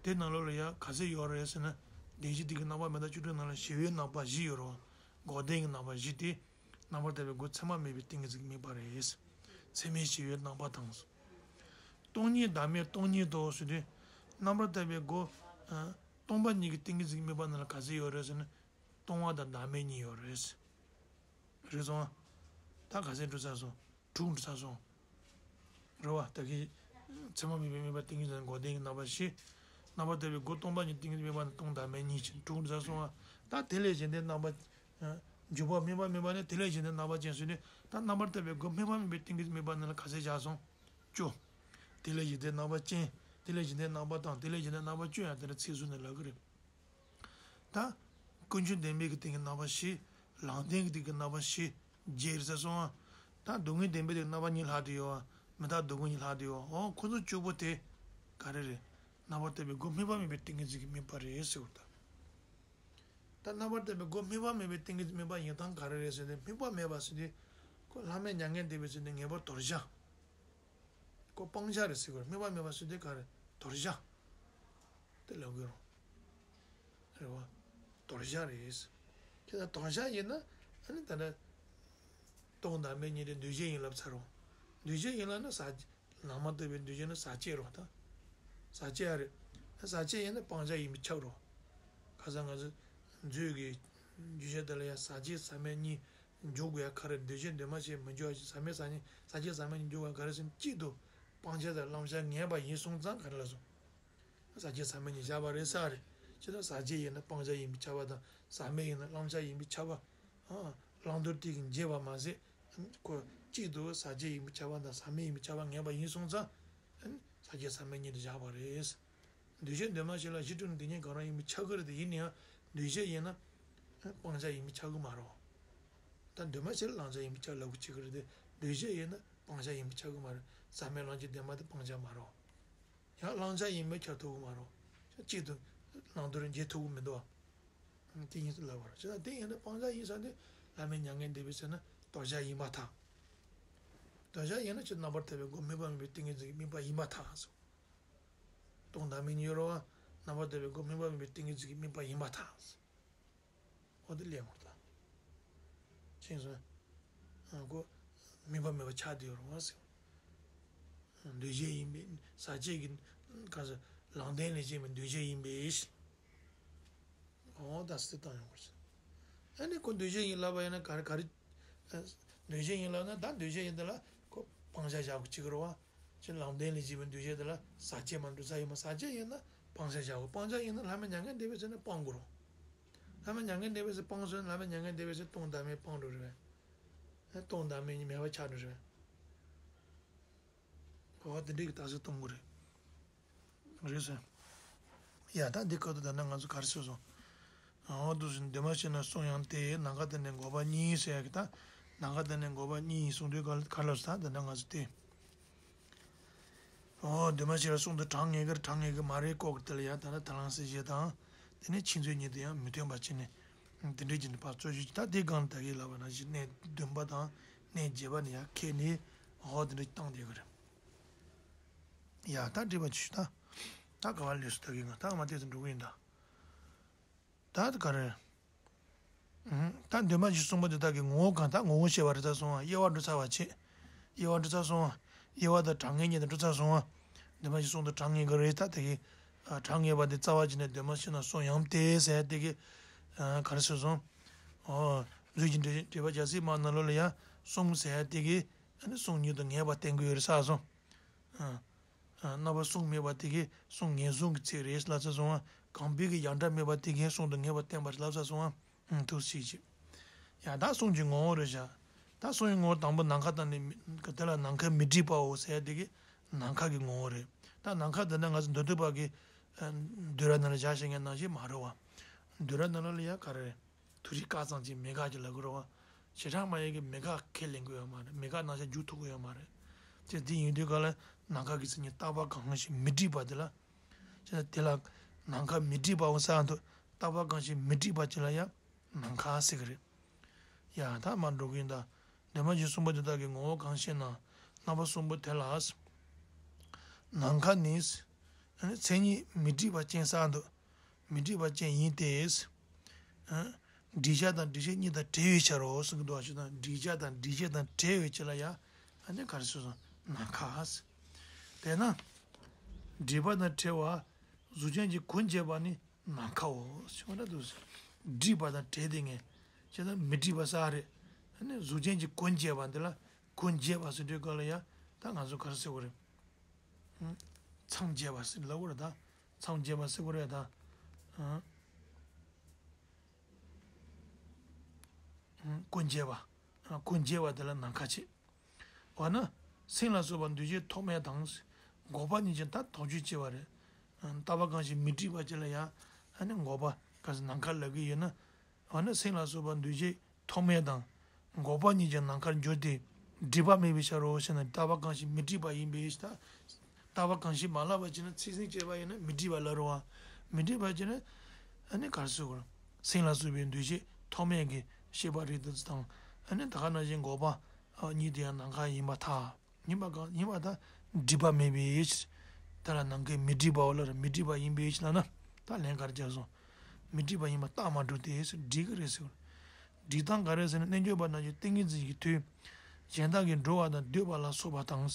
དེ་ནང་ལོགས་ལ་ཡང་ག་ཚད་ཡོད་རེད་ཟེར་ན། བདེན་བཞིའི་སྟེང་གི་རྣམ་པ་མི་རྟག་བཅུ་དྲུག་ནང་ལ་གཞལ་བའི་རྣམ་པ་བཞི་ཡོད་རོ། འགོག་བདེན་གྱི་རྣམ་པ་བཞི་སྟེ། རྣམ་པར་ཐར་པའི་སྒོ་ཚད་མ་མེད་པའི་ཏིང་ངེ་འཛིན་གྱི་དམིགས་པ་རེད། ཚད་མས་ཞེས་པའི་རྣམ་པ་དང་། སྟོང་ཉིད་བདག་མེད་སྟོང་ཉིད་དོ་ཟེར་དུས། རྣམ་པར་དག་པའི་སྒོ། ཨ། སྟོང་པ་ཉིད་ཀྱི་ཏིང་ངེ་འཛིན་གྱི་དམིགས་པ་རྣམས་ལ་ག་ཚད་ཡོད་རེད་ཟེར་ན། སྟོང་པ་དང་བདག་མེད་གཉིས་ཡོད་རེད། རེད་སོང་ཨ། ད་ག་ཚད་འགྲོ་ཚར་སོང་། དྲུག་འགྲོ་ཚར་སོང་། རེད་བ། ད་གིན་ཚད་མ་མེད་པའི་དམིགས་པ་ཏིང་ངེ་འཛིན་འགོག་བདེན་གྱི་རྣམ་པ་བཞི། རྣམ་པར་དག་པའི་སྒོ་སྟོང་པ་ཉིད་ཏིང་ངེ་འཛིན་དམིགས་པ་ནི་སྟོང་བདག་མེད་གཉིས་ཕྱིན། དྲུག་འགྲོ་ཚར་སོང་ཨ། ད་དེ་ལས་གཞན་དོན་རྣམ་པ། ཨ། འཇུག་པ་དམིགས་པ་མེད་པ་ནི་དེ་ལས་གཞན་དོན་རྣམ་པ་ཅན་ཟེར་ནས། ད་རྣམ་པར་དག་པའི་སྒོ་དམིགས་པ་མེད་པའི་ཏིང་ངེ་འཛིན་དམིགས་པ་རྣམས་ལ་ག་ཚད་བཞག་སོང་། བཅུ། དེ་ལས་གཞན་དོན་རྣམ་པ་ཅན། དེ་ལས་གཞན་དོན་རྣམ་པ་དང་དེ་ལས་གཞན་དོན་རྣམ་པ་བཅུ་ཡང་དེ་འདྲ་ཚིག་གསུམ་ནས་ལབ་ཀྱི་རེད། ད་ཀུན་འབྱུང་བདེན་པའི་གི་སྟེང་གི་རྣམ་པ་བཞི། ལམ་བདེན་གྱི་སྟེང་གི་རྣམ་པ་བཞི། བརྒྱད་རེད་ཟེར་སོང་ཨ། ད་སྡུག་བསྔལ་བདེན་པའི་སྟེང་གི་རྣམ་པ་གཉིས་ལྷག་བསྡད་ཡོད་ཨ། མི་རྟག་སྡུག་བསྔལ་གཉིས་ལྷག་བསྡད་ཡོད་ཨ། འོ་ཁོ་ཚོ་བཅུ་པོ་དེ་ག་རེ་རེད། རྣམ་པར་དག་པའི་སྒོ་དམིགས་པ་མེད་པའི་ཏིང་ངེ་འཛིན་གྱི་དམིགས་པ་རེད་ཟེར་བ་ད། ད་རྣམ་པར་དག་པའི་སྒོ་དམིགས་པ་མེད་པའི་ཏིང་ངེ་འཛིན་དམིགས་པ་ཡིན་སྟངས་ག་རེ་རེད་ཟེར་ན། དམིགས་པ་མེད་པ་ཟེར་དུས། ཁོ་བླ་མེད་མྱ་ངན་འདས་པའི་ཚུལ་ནི་ངེས་པར་དོར་བྱ། ཁོ་སྤང་བྱ་རེད་ཟེར་དགོས་རེད། དམིགས་པ་མེད་པ་ཟེར་དུས་ག་རེ། དོར་བྱ། དེ་ལབ་དགོས་རེད། རེད་བ། དོར་བྱ་རེད། ཁྱེད་ད་དོར་བྱ་ཡིན་ན། ཨ་ནི་ད་ལྟ་སྟོང་བདག་མེད་གཉིས་དེ་འདུས་བྱས་ཡིན་ལབ་ཚར་རོ། འདུས་བྱས་ཡིན་ལབ་ན་ཟག་རྣམ་པར་དག་པའི་འདུས་བྱས་ནི་ཟག་བཅས་རོ་ད། ཟག་བཅས་ཡ་རེད། ཟག་བཅས་ཡིན་ན་སྤང་བྱ་ཡིན་པས་ཁྱབ་རོ། ཁ་སང་ང་ཚོ་མཛོད་ཀྱི་རྒྱུད་ཆ་དེ་ལ་ཡང་ཟག་བཅས་ཟག་མེད་གཉིས་འཇོག་དགོས་ཡ་ག་རེ། འདུས་བྱས་འདུས་མ་བྱས་མི་འགྱུར་བ་ཞིག་ཟག་མེད་ཟག་གཉིས། ཟག་བཅས་ཟག་མེད་གཉིས་འཇོག་དགོས་ཡ་ག་རེ་ཟེར་ན། གཅིག་ཏུ་སྤང་བྱ་དང་བླང་བྱ་ངེས་པ་ཡིན་སོང་ཙང་ག་རེ་ལབ་སོང་། ཟག་བཅས་ཟག་མེད་གཉིས་བཞག་པ་རེད་ཟེར་རེད། ཅི་ལྟར་ཟག་བཅས་ཡིན་ན་སྤང་བྱ་ཡིན་པས་ཁྱབ་པ་དང་། ཟག་མེད་ཡིན་ན་བླང་བྱ་ཡིན་པས་ཁྱབ་པ། ཨ། བླང་དོར་དེ་གིས་འབྱེད་པ་མ་ཟད། ཁོ་གཅིག་ཏུ་ཟག་བཅས་ཡིན་པས་ཁྱབ་པ་དང་ཟག་མེད་ཡིན་པས་ཁྱབ་པ་ངེས་པ་ཡིན་སོང་ཙང་། ཨ་ནི་ཟག་བཅས་ཟག་མེད་གཉིས་དེ་བཞག་པ་རེད། འདུས་བྱས་འདུས་མ་བྱས་ལ་གཞི་གྲུབ་ནས་དེ་གཉིས་གང་རུང་ཡིན་པས་ཁྱབ་ཀྱི་རེད་དེ། ཡིན་ན་ཡང་འདུས་བྱས་ཡིན་ན་སྤང་བྱ་ཡིན་པས་ཁྱབ་ཀྱི་མ་རེད། ད་འདུས་མ་བྱས་ལ་བླང་བྱ་ཡིན་པས་ཁྱབ་ལབ་དགོས་བྱེད་ཀྱི་རེད་དེ། འདུས་བྱས་ཡིན་ན་སྤང་བྱ་ཡིན་པས་ཁྱབ་ཀྱི་མ་རེད། ཟག་མེད་བླང་བྱའི་བདེན་པ་དེ་སྤང་བྱ་མ་རེད། ཡང་བླང་བྱ་ཡིན་པས་ཁྱབ་ཐུབ་ཀྱི་མ་རེད། གཅིག་ཏུ་བླང་དོར་འབྱེད་ཐུབ་ཀྱི་མི་འདུག་བ། དེ་ཡིན་ལབ་པ་རེད། བྱས་ཙང་དེ་ཡིན་ན་སྤང་བྱ་ཡིན་ཙང་དེ་བླ་མེད་མྱ་ངན་འདས་པའི་ཚུལ་ནི་དོར་བྱ་ཡིན་པར་ཐལ། དོར་བྱ་ཡིན་ན་ཅི། རྣམ་པར་དག་པའི་སྒོ་དམིགས་པ་མེད་པའི་ཏིང་ངེ་འཛིན་གྱི་དམིགས་པ་ཡིན་པར་ཐལ་ཟེར། སྟོང་བདག་མེད་གཉིས་ཡོད་རེད་བ། རྣམ་པར་དག་པའི་སྒོ་དམིགས་པ་མེད་པའི་ཏིང་ངེ་འཛིན་གྱི་དམིགས་པ་ཡིན་པར་ཐལ་ཟེར། འོ་དེ་ལས་ངོར་ད། ཅི་ཡིན་ཟེར་ན། ཨ། ཁོ་དམིགས་པ་མེད་པ་ཆགས་བསྡད་ཡོད་རེད་བ་ཟེར། འདུས་བྱས་ཡིན་པས། ཟག་བཅས་ཀྱི་ག་ཟེར། ལམ་བདེན་ལས་སྐྱེས་པའི་འདུས་བྱས་ཡིན་པས། འོ་ད་སྲིད་བཏང་ཡོང་བར་བྱེད། ཨ་ནི་ཁོ་འདུས་བྱས་ཡིན་ལབ་པ་ཡིན་ན་ག་རེ་ག་རེ། ཨ། འདུས་བྱས་ཡིན་ལབ་ན་ད་འདུས་བྱས་ཡིན་དེ་ལ་ཁོ་སྤང་བྱ་བཞག་དགོས་བྱེད་ཀྱི་རེད་བ། ཅི། ལམ་བདེན་ལས་སྐྱེས་པའི་འདུས་བྱས་དེ་ལ་ཟག་བཅས་མ་འགྲོ་ས་ཡིན་མ། ཟག་བཅས་ཡིན་ན་སྤང་བྱ་བཞག་དགོས། སྤང་བྱ་ཡིན་ན་བླ་མེད་མྱ་ངན་འདས་པའི་ཚུལ་ནི་སྤང་དགོས་རེད། བླ་མེད་མྱ་ངན་འདས་པའི་ཚུལ་སྤངས་སོང་ན་བླ་མེད་མྱ་ངན་འདས་པའི་ཚུལ་སྟོང་བདག་མེད་སྤངས་འགྲོ་རེད་པས། སྟོང་བདག་མེད་གཉིས་མེད་པ་ཆགས་འགྲོ་རེད་པས། འོ་དེ་འདྲའི་གི་རྟགས་གསལ་གཏོང་དགོས་རེད། རེད་ཟེར། ཡ་ད་འདི་སྐབས་དུ་ད་ནི་ང་ཚོ་ག་རེ་ཟེར་སོང་། འོ་འདུག་སེ་འདུས་མ་བྱས་ན་གསུང་ཡང་སྟེ། ནམ་མཁའ་དེ་ནི་འགོག་པ་གཉིས་ཟེར་ཡ་གི་ད། ནམ་མཁའ་དེ་ནི་འགོག་པ་གཉིས་ཡིན་གསུང་དུས་ག་ག་ལབ་ས་ད་ནི་ང་ཚོ་དེ། འོ་འདུས་མ་བྱས་ལ་གསུང་དུ་གྲངས་ངེས་ཀྱི་རེད། གྲངས་ངེས་ཀྱི་མ་རེད་ཀོ་གི་དེ་ལ་ཡང་ད་ནི་ད་ལང་སྲིད་ཞེས་དང་། དེ་ནས་ཕྱི་མཚོན་ཉིད་དུ་ཡང་མི་མཐུན་པ་བྱས་ནས། དེ་འདྲའི་རྒྱུ་ནི་ཕར་རྩོད་གཞི་ད་དེ་གང་ད་གི་ལབ་པ་ན་ཞིག་གནས་བདུན་པ་དང་གནས་བརྒྱད་པ་ནས་ཡང་ཁས་ནས་འོ་དེ་འདྲ་བཏང་བསྡད་ཀྱི་རེད། ཡ་ད་འགྲིག་པ་ཅིག་ད། ད་ག་བ་ལས་སུ་ད་གི་ང་ད་མ་དེ་ཚོ་འགྲོ་གི་ཡིན་ད། ད་ག་རེ། ད་འདུས་མ་བྱས་གསུངས་པ་འདི་དག་གི་ངོ་བོ་གང་ལྟར་ངོ་བོ་ཤེས་པ་རེད་ད་སོང་བ། དབྱེ་བ་འགྲོ་ཚར་བ་བྱེད། དབྱེ་བ་འགྲོ་ཚར་སོང་བ། དབྱེ་བ་དང་གྲངས་ངེས་གཉིས་དང་འགྲོ་ཚར་སོང་བ། འདུས་མ་བྱས་གསུངས་དུས་གྲངས་ངེས་གི་རེད་ད་དེ་གི། གྲངས་ངེས་པ་དེ་རྩ་བ་བྱས་ནས་འདུས་མ་བྱས་ན་གསུངས་ཡང་དེ་ཟེར་དེ་གི། ག་རེ་ཟེར་སོང་། འོ། མཛོད་ཀྱི་འགྲེལ་འགྲེལ་པ་རྒྱལ་སྲས་མ་ནང་ལོགས་ལ་ཡང་གསུངས་ཟེར་དེ་གི། ཨ་ནི་གསུང་ཉིད་དུ་ངེས་པ་བསྟན་གི་ཡོད་རེད་ཟེར་སོང་། རྣམ་པ་གསུམ་མེད་པ་དེ་གས་གསུང་ངེས་གསུང་གི་ཚིག་རེད་ལབ་ཚར་སོང་ང་། གང་འབུལ་གྱི་ཡང་སྒྲ་མེད་པ་དེ་གས་གསུང་དུ་ངེས་པ་བསྟན་པ་རེད་ལབ་ཚར་སོང་ང་། ཐུགས་སྲིད་ཅིག་ཡང་ད་གསུང་གི་ངོ་བོ་རེད་བཞག་ད་གསུང་གི་ངོ་བོ་དང་པོ་ནམ་མཁའ་དང་ནི་དེ་ལ་ནམ་མཁའ་མི་འགྲིག་པའོ་ཟེར་དེ་གས་ནམ་མཁའ་གི་ངོ་བོ་རེད། ད་ནམ་མཁའ་འདི་ན་ང་ཚོ་མདོ་སྡེ་པ་གི་འདུལ་བ་ནང་ལ་བཞག་བཞག་མཁན་ནང་བཞིན་མ་རེད་བ། འདུལ་བ་ནང་ལ་ཡང་ག་རེ་རེད། དུས་རིགས་སྐར་ཙམ་གྱི་མེ་ཁ་གྱི་ལ་གུ་ར་བ། ཞེ་དྲག་མ་ཡིན་གྱི་མེ་ཁ་ཁས་ལེན་གི་ཡོད་མ་རེད། མེ་ཁ་ནང་བཞིན་རྒྱུག་ཐུབ་གི་ཡོད་མ་རེད། ཅེས་འདི་ཡིན་དུས་ག་ལ་ནམ་མཁའ་གི་མཚན་ཉིད་རྟག་པ་གང་ཞིག་མི་འགྲིག་པ་དེ་ལ། ཅེས་དེ་ལ་ནམ་མཁའ་མི་འགྲིག་པའོ་ས་འདུག་རྟག་པ་གང་ཞིག་མི་འགྲིག་པ་ཅིག་ལ་ཡང་ནམ་མཁའ་ཟེར་གི་རེད། ཡ་ད་མར་འགྲོ་གི་ཡིན་ད། འདུས་མ་བྱས་གསུངས་པ་འདི་དག་གི་ངོ་བོ་གང་ཞེ་ན། རྣམ་པ་གསུམ་པོ་དེ་ལ། ནམ་མཁའ་ནི། མཚན་ཉིད་མི་འགྲིག་པ་ཅན་ས་འདུག་མི་འགྲིག་པ་ཅན་ཡིན་ཏེ། ཨ། སྒྲིབ་བྱ་དང་སྒྲིབ་བྱེད་གཉིས་དང་བྲལ་བའི་ཕྱིར་རོ་གསུང་གི་འདུག་བ། ཞུ་དང་སྒྲིབ་བྱ་དང་སྒྲིབ་བྱེད་དང་བྲལ་བའི་ཕྱིར་ལ་ཡང་ ཨ་ནི་ག་རེ་ཟེར་སོང་། ནམ་མཁའ། དེས་ན། སྒྲིབ་པ་དང་བྲལ་བ། གཟུགས་ཅན་གྱི་གོ་འབྱེད་པ་ནི་ནམ་མཁའོ། ཞེས་པ་འདྲ་འདུག་སྒྲིབ་པ་དང་བྲལ་དེ་ངས། བྱས་ཙང་མི་སྒྲིབ་པ་ཟེར་རེད། ཨ་ནི་གཟུགས་ཅན་གྱི་གོ་འབྱེད་པ་འདི་ལ་གོ་འབྱེད་པ་ཟེར་དུས་སྐབས་ལ་ཡང་ད་ང་ཚོ་ག་རེ་ཟེར་དགོས་རེད། མཚམས་བཅད་པ་ཟེར་ལབ་དགོས་རེད་ད། མཚམས་བཅད་པ་ཟེར་དགོས་རེད་ད། ཨང་། ཨང་། གོ་འབྱེད་པ། ཨང་། གོ་འབྱེད་པ་དེ་ལ་ནམ་མཁའ་བྱེད། འོ་ན། སེམས་ལ་སོགས་པ་འདུས་བྱས་ཐོགས་མེད་དང་། འགོག་པ་གཉིས་ཀྱང་ད་དོགས་གཅོད་བྱས་པ་རེད། ཨང་། རྟག་པ་གང་ཞིག་མི་སྒྲིབ་པ་ཅིག་ལ་ཡང་། ཨ་ནི་འགོག་པ་ག་ཟེར་ནམ་མཁའ་ལབ་ཀྱི་ཡོད་ན། འོ་ན་སེམས་ལ་སོགས་པ་འདུས་བྱས་ཐོགས་མེད་དང་། འགོག་པ་གཉིས་ཀྱང་ནམ་མཁར་འགྱུར་ཏེ། སྒྲིབ་པ་མེད་པའི་ཕྱིར་རོ་ཞེ་ན། རྟག་པ་གང་ཞིག་མི་སྒྲིབ་པ་ཡིན་པའི་ཕྱིར། རྟག་པ་གང་ཞིག་མ་ལབ་པ་བྱས་ན་ཚིག་ཟིན་བཅད་པ་ཡིན་ན་མི་སྒྲིབ་པ་ལབ་རོ་བ། མི་སྒྲིབ་པ་བྱས་ན། ཨ་ནི་ག་རེ་ཟེར་དགོས། སེམས་ལ་སོགས་པའི་འདུས་བྱས་ཐོགས་མེད་ཀྱི་ཤེས་པ་རིགས་དེ་ཚོ་དང་། ཨ་ནི་ད་ག་ནང་བཞིན་འགོག་པ་གཉིས་དེ་ཡང་ནམ་མཁའ་ཡིན་པར་ཐལ། ཡིན་པ་གང་ཡིན་པ་དང་སྒྲིབ་པ་མེད་པའི་ཕྱིར། དེ་ལ་ནམ་མཁའི་མི་སྒྲིབ་པའོ་ལབ་རེད། མི་སྒྲིབ་པ་ཡིན་པའི་ཕྱིར་ལབ་ན་ད་ལན་ག་རེ་བརྒྱབ་སོང་། མི་སྒྲིབ་པ་ཡིན་པ་རྟགས་མ་གྲུབ་སྟེ་ཟེར་སྒྲིབ་ཀྱི་རེད་ཟེར། སྒྲིབ་སྟངས་ག་རེ་ཟེར་ན། རྣལ་འབྱོར་པ་རྣམས་ཀྱིས་ཏིང་ངེ་འཛིན་གྱི་མཐུས་གཞན་དག་གིས་འགྲོ་བ་དང་སྡོད་པ་ལ་སོགས་པ་དང་།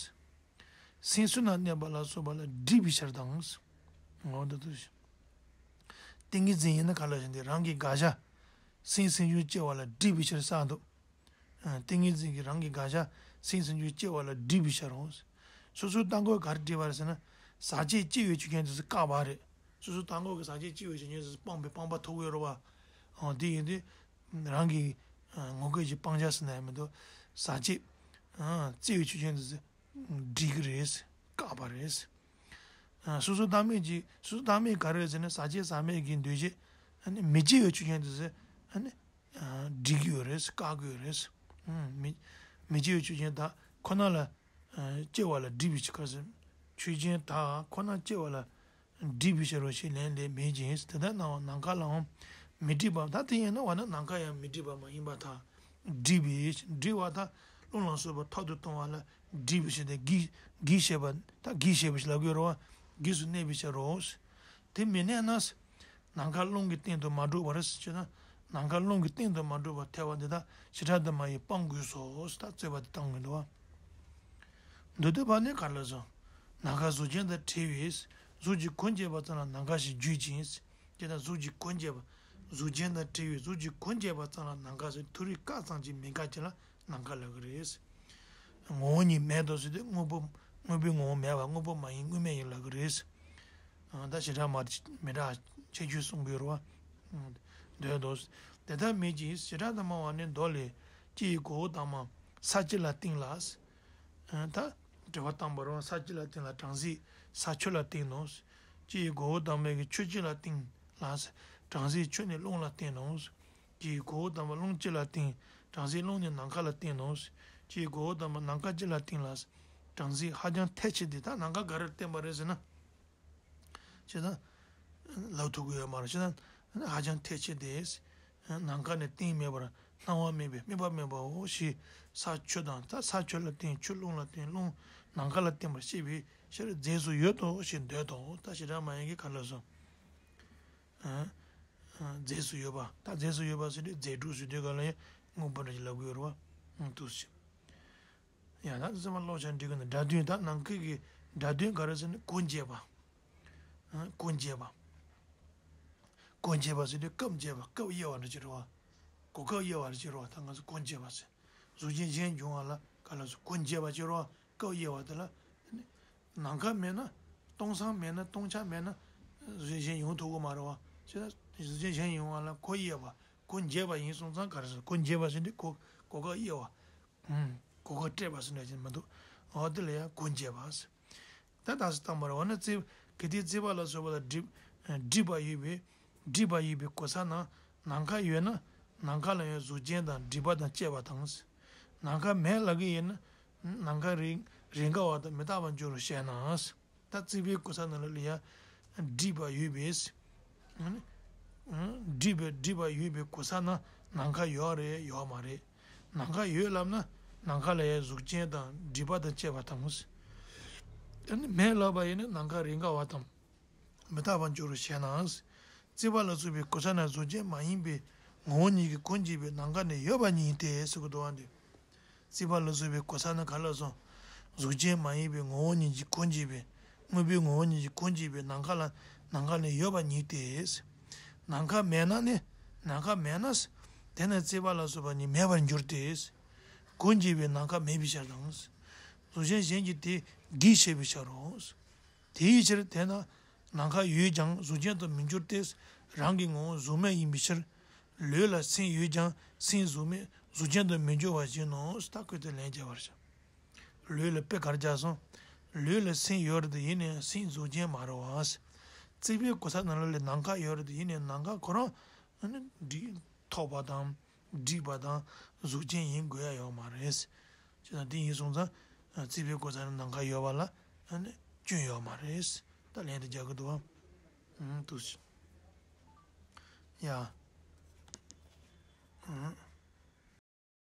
སེམས་སུ་ན་གནས་པ་ལ་སོགས་པ་ལ་སྒྲིབ་པའི་ཕྱིར་དང་། འོ་འདི་ལྟར། ཏིང་ངེ་འཛིན་ཡིན་ན་ག་ལ་ཞིག་འདི་རང་གི་དགག་བྱ། སེམས་སེམས་བྱུང་སྐྱེ་བ་ལ་སྒྲིབ་པའི་ཕྱིར་བསགས་འདུག་ཨ། ཏིང་ངེ་འཛིན་གྱིས་རང་གི་དགག་བྱ་སེམས་སེམས་བྱུང་སྐྱེ་བ་ལ་སྒྲིབ་པའི་ཕྱིར་རོ། སོ་སོའི་ལྟ་གོ་ག་རེ་སྒྲིབ་པ་རེད་ཟེར་ན། ཟག་བཅས་སྐྱེ་བའི་ཆོས་ཅན་དེ་ཚོ་བཀག་པ་རེད། སོ་སོའི་ལྟ་གོ་གི་ཟག་བཅས་སྐྱེ་བའི་ཆོས་ཅན་དེ་ཚོ་སྤངས་པའི་སྤངས་པ་ཐོབ་ཡོད་རེད་བ། ཨ། དེ་ཡིན་དུས། རང་གི། ཨ། ངོ་སྐལ་གྱི་སྤང་བྱ་ཟེར་ན་ཡང་མི་འདུག་ཟག་བཅས། ཨ། སྐྱེ་བའི་ཆོས་ཅན་དེ་ཚོ། སྒྲིབ་ཀྱི་རེད། བཀག་པ་རེད། ཨ། སོ་སོ་བདག་མེད་ཀྱི། སོ་སོ་བདག་མེད་ག་རེ་རེད་ཟེར་ན། ཟག་བཅས་ཟག་མེད་ཀྱི་འདུས་བྱས། ཨ་ནི་མི་སྐྱེ་བའི་ཆོས་ཅན་དེ་ཚོ། ཨ་ནི། ཨ། སྒྲིབ་ཀྱི་ཡོད་རེད། བཀག་གི་ཡོད་རེད། ཨ། མི། མི་སྐྱེ་བའི་ཆོས་ཅན་དག་ཁོ་ན་ལ། ཨ། སྐྱེ་བ་ལ་སྒྲིབ་པའི་ཕྱིར་ག་ཟེར། ཆོས་ཅན་དག་ཁོ་ན་སྐྱེ་བ་ལ་སྒྲིབ་པའི་ཕྱིར་རོ་ཞེས་ལན་ལས་མེད་ཅིང་། དེ་ལྟར་སྣང་བ་ནམ་མཁའ་ལའང་མི་སྒྲིབ་པ། ད་དེ་ཡིན་ན་འོ་ན་ནམ་མཁའ་ཡང་མི་སྒྲིབ་པ་མ་ཡིན་པར་ཐལ། སྒྲིབ་པའི། སྒྲིབ་པ་དང་རླུང་ལ་སོགས་པ་མཐར་ཐུག་ལྟུང་བ་ལ་སྒྲིབ་པའི་ཕྱིར་ཏེ། གེགས་གེགས་བྱེད་པ། ད་གེགས་བྱེད་པ་ཞིག་ལབ་དགོས་རེད་བ། གེགས་སུ་གནས་པའི་ཕྱིར་རོ། དེ་མི་གནས་ན། ནམ་མཁའ་རླུང་གི་སྟེང་དུ་མ་གྲུབ་པར་ཞེ་ན། ནམ་མཁའ་རླུང་གི་སྟེང་དུ་མ་གྲུབ་པར་ཐལ་བ་འདི་དག་བྱེ་བྲག་ཏུ་མ་ཡིན་སྤང་དགོས་སོ། ད་རྩོད་པ་འདི་བཏང་གི་འདུག་བ། མདོར་བསྡུས་པ་ནི་ག་རེ་ལབ་སོང་། ནམ་མཁའ་གཟུགས་ཅན་དང་བྲལ་བའི་གཟུགས་ཀྱི་གོ་འབྱེད་པ་ཙམ་ལ་ནམ་མཁའ་ཞེས་བརྗོད་ཅིང་། དེ་ལྟར་གཟུགས་ཀྱི་གོ་འབྱེད་པ། གཟུགས་ཅན་དང་བྲལ་བའི་གཟུགས་ཀྱི་གོ་འབྱེད་པ་ཙམ་ལ་ནམ་མཁའ་ཟེར། མཐོ་རིས་སྐབས་ཙམ་གྱི་མེད་དགག་ཅིག་ལ་ནམ་མཁའ་ལབ་ཀྱི་རེད། ངོ་བོ་ཉིད་མེད་དོ་ཟེར་དུས་དངོས་པོ། དངོས་པོའི་ངོ་བོ་མེད་པ། དངོས་པོ་མ་ཡིན། དངོས་མེད་ཡིན་ལབ་ཀྱི་རེད། ཨ། ད་བྱེ་བྲག་སྨྲ་བ་མི་འདྲ་ཁྱད་ཆོས་གསུང་གི་ཡོད་རེད་བ། འདོད་དོ། དེ་ལྟར་མིན་གྱི་བྱེ་བྲག་ཏུ་སྨྲ་བ་ནི་མདོ་ལས། སྤྱི་ཡི་གོ་འོག་དྭངས་མ་ས་སྤྱི་ལ་བརྟེན་ལ། ཨ། ད་དྲི་བ་བཏང་བ་རེད་བ། ས་སྤྱི་ལ་བརྟེན་ལ། སྦྲང་རྩི་ས་ཁྱོད་ལ་བརྟེན་ནོ། སྤྱི་ཡི་གོ་འོག་དྭངས་མའི་གི་ཆོས་སྤྱི་ལ་བརྟེན་ལ། སྦྲང་རྩིའི་ཆོས་ནི་རླུང་ལ་བརྟེན་ནོ། སྤྱི་ཡི་གོ་འོག་དྭངས་མ་རླུང་སྤྱི་ལ་བརྟེན། སྦྲང་རྩིའི་རླུང་ནི་ནམ་མཁའ་ལ་བརྟེན་ནོ། སྤྱི་ཡི་གོ་འོག་དྭངས་མ་ནམ་མཁའ་སྤྱི་ལ་བརྟེན་ལ། སྦྲང་རྩི་ཧ་ཅང་ཐལ་ཆེ་སྟེ། ད་ནམ་མཁའ་ག་རེར་བརྟེན་པ་རེད་ཟེར་ན། བྱས་ཙང་། ལབ་ཐུབ་ཀྱི་ཡོད་མ་རེད། བྱས་ཙང་ཧ་ཅང་ཐལ་ཆེ་སྟེ། ནམ་མཁའ་ནི་གཏིང་མེད་པར་སྣང་བ་མེད་པས་དམིགས་པ་མེད་པའོ་ཞེས། ས་ཁྱོད་དང་། ད་ས་ཁྱོད་ལ་བརྟེན། ཁྱོད་རླུང་ལ་བརྟེན། རླུང་ནམ་མཁའ་ལ་བརྟེན་པར་བཤད་པའི་ཕྱིར་རྫས་སུ་ཡོད་དོ་ཞེས་འདོད་དོ། ད་བྱེ་བྲག་སྨྲ་བ་གིས་ག་རེ་ལབ་སོང་། ཨ། ཨ། རྫས་སུ་ཡོད་པ། ད་རྫས་སུ་ཡོད་པ་ཟེར་དུས་རྫས་གྲུབ་ཟེར་དུས་ག་ལ་ཡང་དངོས་པོ་འདྲ་ཞིག་ལབ་ཀྱི་ཡོད་རེད་བ། ཨང་། འདུག་སེ། ཡང་ན་ཚང་མ་ཀློག་བྱ་འགྲིག་གི་འདུག་སྒྲ་དོན། ད་ནང་ཁུལ་གྱི་སྒྲ་དོན་ག་རེ་ཟེར་ན་གོ་འབྱེད་པ། ཨ། གོ་འབྱེད་པ། གོ་འབྱེད་པ་ཟེར་དུས་སྐབས་འབྱེད་པ། སྐབས་དབྱེ་བ་འདྲ་ཅིག་རེད་བ། གོ་སྐབས་དབྱེ་བ་འདྲ་ཅིག་རེད་བ། ད་ང་ཚོ་གོ་འབྱེད་པ་ཟེར། གཟུགས་ཅན་གཞན་འབྱུང་བ་ལ་ག་ལ་སོགས་གོ་འབྱེད་པ་ཅིག་རེད་བ། སྐབས་དབྱེ་བ་དེ་ལ། ནམ་མཁའ་མེད་ན། སྟོང་སང་མེད་ན། སྟོང་ཆ་མེད་ན། གཟུགས་ཅན་གཞན་ཡོང་ཐུབ་ཀྱི་མ་རེད་བ། བྱས་ན་གཟུགས་ཅན་གཞན་ཡོང་བ་ལ་གོ་དབྱེ་བ། གོ་འབྱེད་པ་ཡིན་སོང་ཙང་ག་རེ་ཟེར། གོ་འབྱེད་པ་ཟེར་དུས་གོ་གོ་སྐབས་དབྱེ་བ། ཨུམ། གོ་སྐབས་སྤྲད་པ་ཟེར་འདྲ་ཅིག་མི་འདུག་འོ་དེ་ལ་ཡང་གོ་འབྱེད་པ་ཟེར། ད་ད་སེ་བཏང་བ་རེད་བ། ན་རྩིས། གལ་ཏེ་རྩིས་པ་ལ་སོགས་པ་ལ་སྒྲིབ། སྒྲིབ་པ་ཡོད་པའི། སྒྲིབ་པ་ཡོད་པའི་གོ་ས་ན་ནམ་མཁའ་ཡོད་ན། ནམ་མཁའ་ལ་ཡང་གཟུགས་ཅན་དང་སྒྲིབ་པ་དང་བཅས་པ་དང་། ནམ་མཁའ་མེད་ལབ་ཀྱི་ཡིན་ན། ནམ་མཁའ་རེས་རེས་འགའ་བ་དང་མི་རྟག་པར་འགྱུར་རོ་ཞེ་ན། ད་རྩིས་པའི་གོ་ས་ན་ལ་ལ་ཡ། སྒྲིབ་པ་ཡོད་པས། སྒྲིབ་པའི་སྒྲིབ་པ་ཡོད་པའི་གོ་ས་ན་ནམ་མཁའ་ཡོད་རེད་ཡོད་མ་རེད། ནམ་མཁའ་ཡོད་ལབ་ན་ནམ་མཁའ་ལ་ཡ་གཟུགས་ཅན་དང་སྒྲིབ་པ་དང་བཅས་པ་དང་། ཨ་ནི་མེད་ལབ་པ་ཡིན་ན་ནམ་མཁའ་རེས་འགའ་བ་དང་མི་རྟག་པར་འགྱུར་རོ་ཞེ་ན། རྩིས་པ་ལ་སོགས་པའི་གོ་ས་ན་གཟུགས་ཅན་མ་ཡིན་པའི་ངོ་བོ་ཉིད་ཀྱིས་གོ་འབྱེད་པའི་ནམ་མཁའ་ནི་ཡོད་པ་ཉིད་དེ་ཟེར་གྱི་འདུག་བ་འདི། རྩིག་པ་ལ་སོགས་པའི་གོ་ས་ནི་ག་ལ་སོང་། གཟུགས་ཅན་མ་ཡིན་པའི་ངོ་བོ་ཉིད་ཀྱིས་ཀུན་བྱེད་པའི་དངོས་པོའི་ངོ་བོ་ཉིད་ཀྱིས་ཀུན་བྱེད་པའི་ནམ་མཁའ་ལ་ནམ་མཁའ་ནི་ཡོད་པ་ཉིད་དེ། ནམ་མཁའ་མེད་ན་ནི་ནམ་མཁའ་མེད་ན། དེ་ནི་རྩིག་པ་ལ་སོགས་པ་ཉིད་མེད་པར་འགྱུར་ཏེ། ཀུན་བྱེད་པའི་ནམ་མཁའ་མེད་པའི་ཕྱིར་དང་། གཟུགས་ཅན་གཞན་གྱིས་དེ་བགོས་བྱས་པའི་ཕྱིར་རོ། དེའི་ཕྱིར་དེས་ན་ནམ་མཁའ་ཡོད་ཀྱང་གཟུགས་ཅན་དུ་མི་འགྱུར་ཏེ། རང་གི་ངོ་བོ་གཟུགས་མེད་ཡིན་པའི་ཕྱིར། ལུས་ལ་སེམས་ཡོད་ཀྱང་སེམས་གཟུགས་མེད་གཟུགས་ཅན་དུ་མི་འགྱུར་བ་བཞིན་ནོ། ད་ཁོས་དེ་ལན་རྒྱག་པར་བྱ། ལུས་ལ་དཔེ་ག་རེ་བྱས་སོང་། ལུས་ལ་སེམས་ཡོད་རེད་དེ་ཡིན་ནའི་སེམས་གཟུགས་ཅན་མ་རེད་བ། རྩིག་པའི་གོ་ས་ནང་ལ་ནམ་མཁའ་ཡོད་རེད་དེ་ཡིན་ནའི་ནམ་མཁའ་ཁོ་རང་ཨ་ནི་འདི་ཐོགས་པ་དང་། བསྒྲིགས་པ་དང་གཟུགས་ཅན་ཡིན་དགོས་ཡ་ཡོད་མ་རེད། བྱས་ཙང་དེ་ཡིན་སོང་ཙང་། རྩིག་པའི་གོ་ས་ནི་ནམ་མཁའ་ཡོད་པ་ལ་ཨ་ནི་སྐྱོན་ཡོད་མ་རེད། ད་ལན་དེ་རྒྱག་གི་འདུག་བ། ཨང་། འདུག་སེ། ཡ། ཨང་།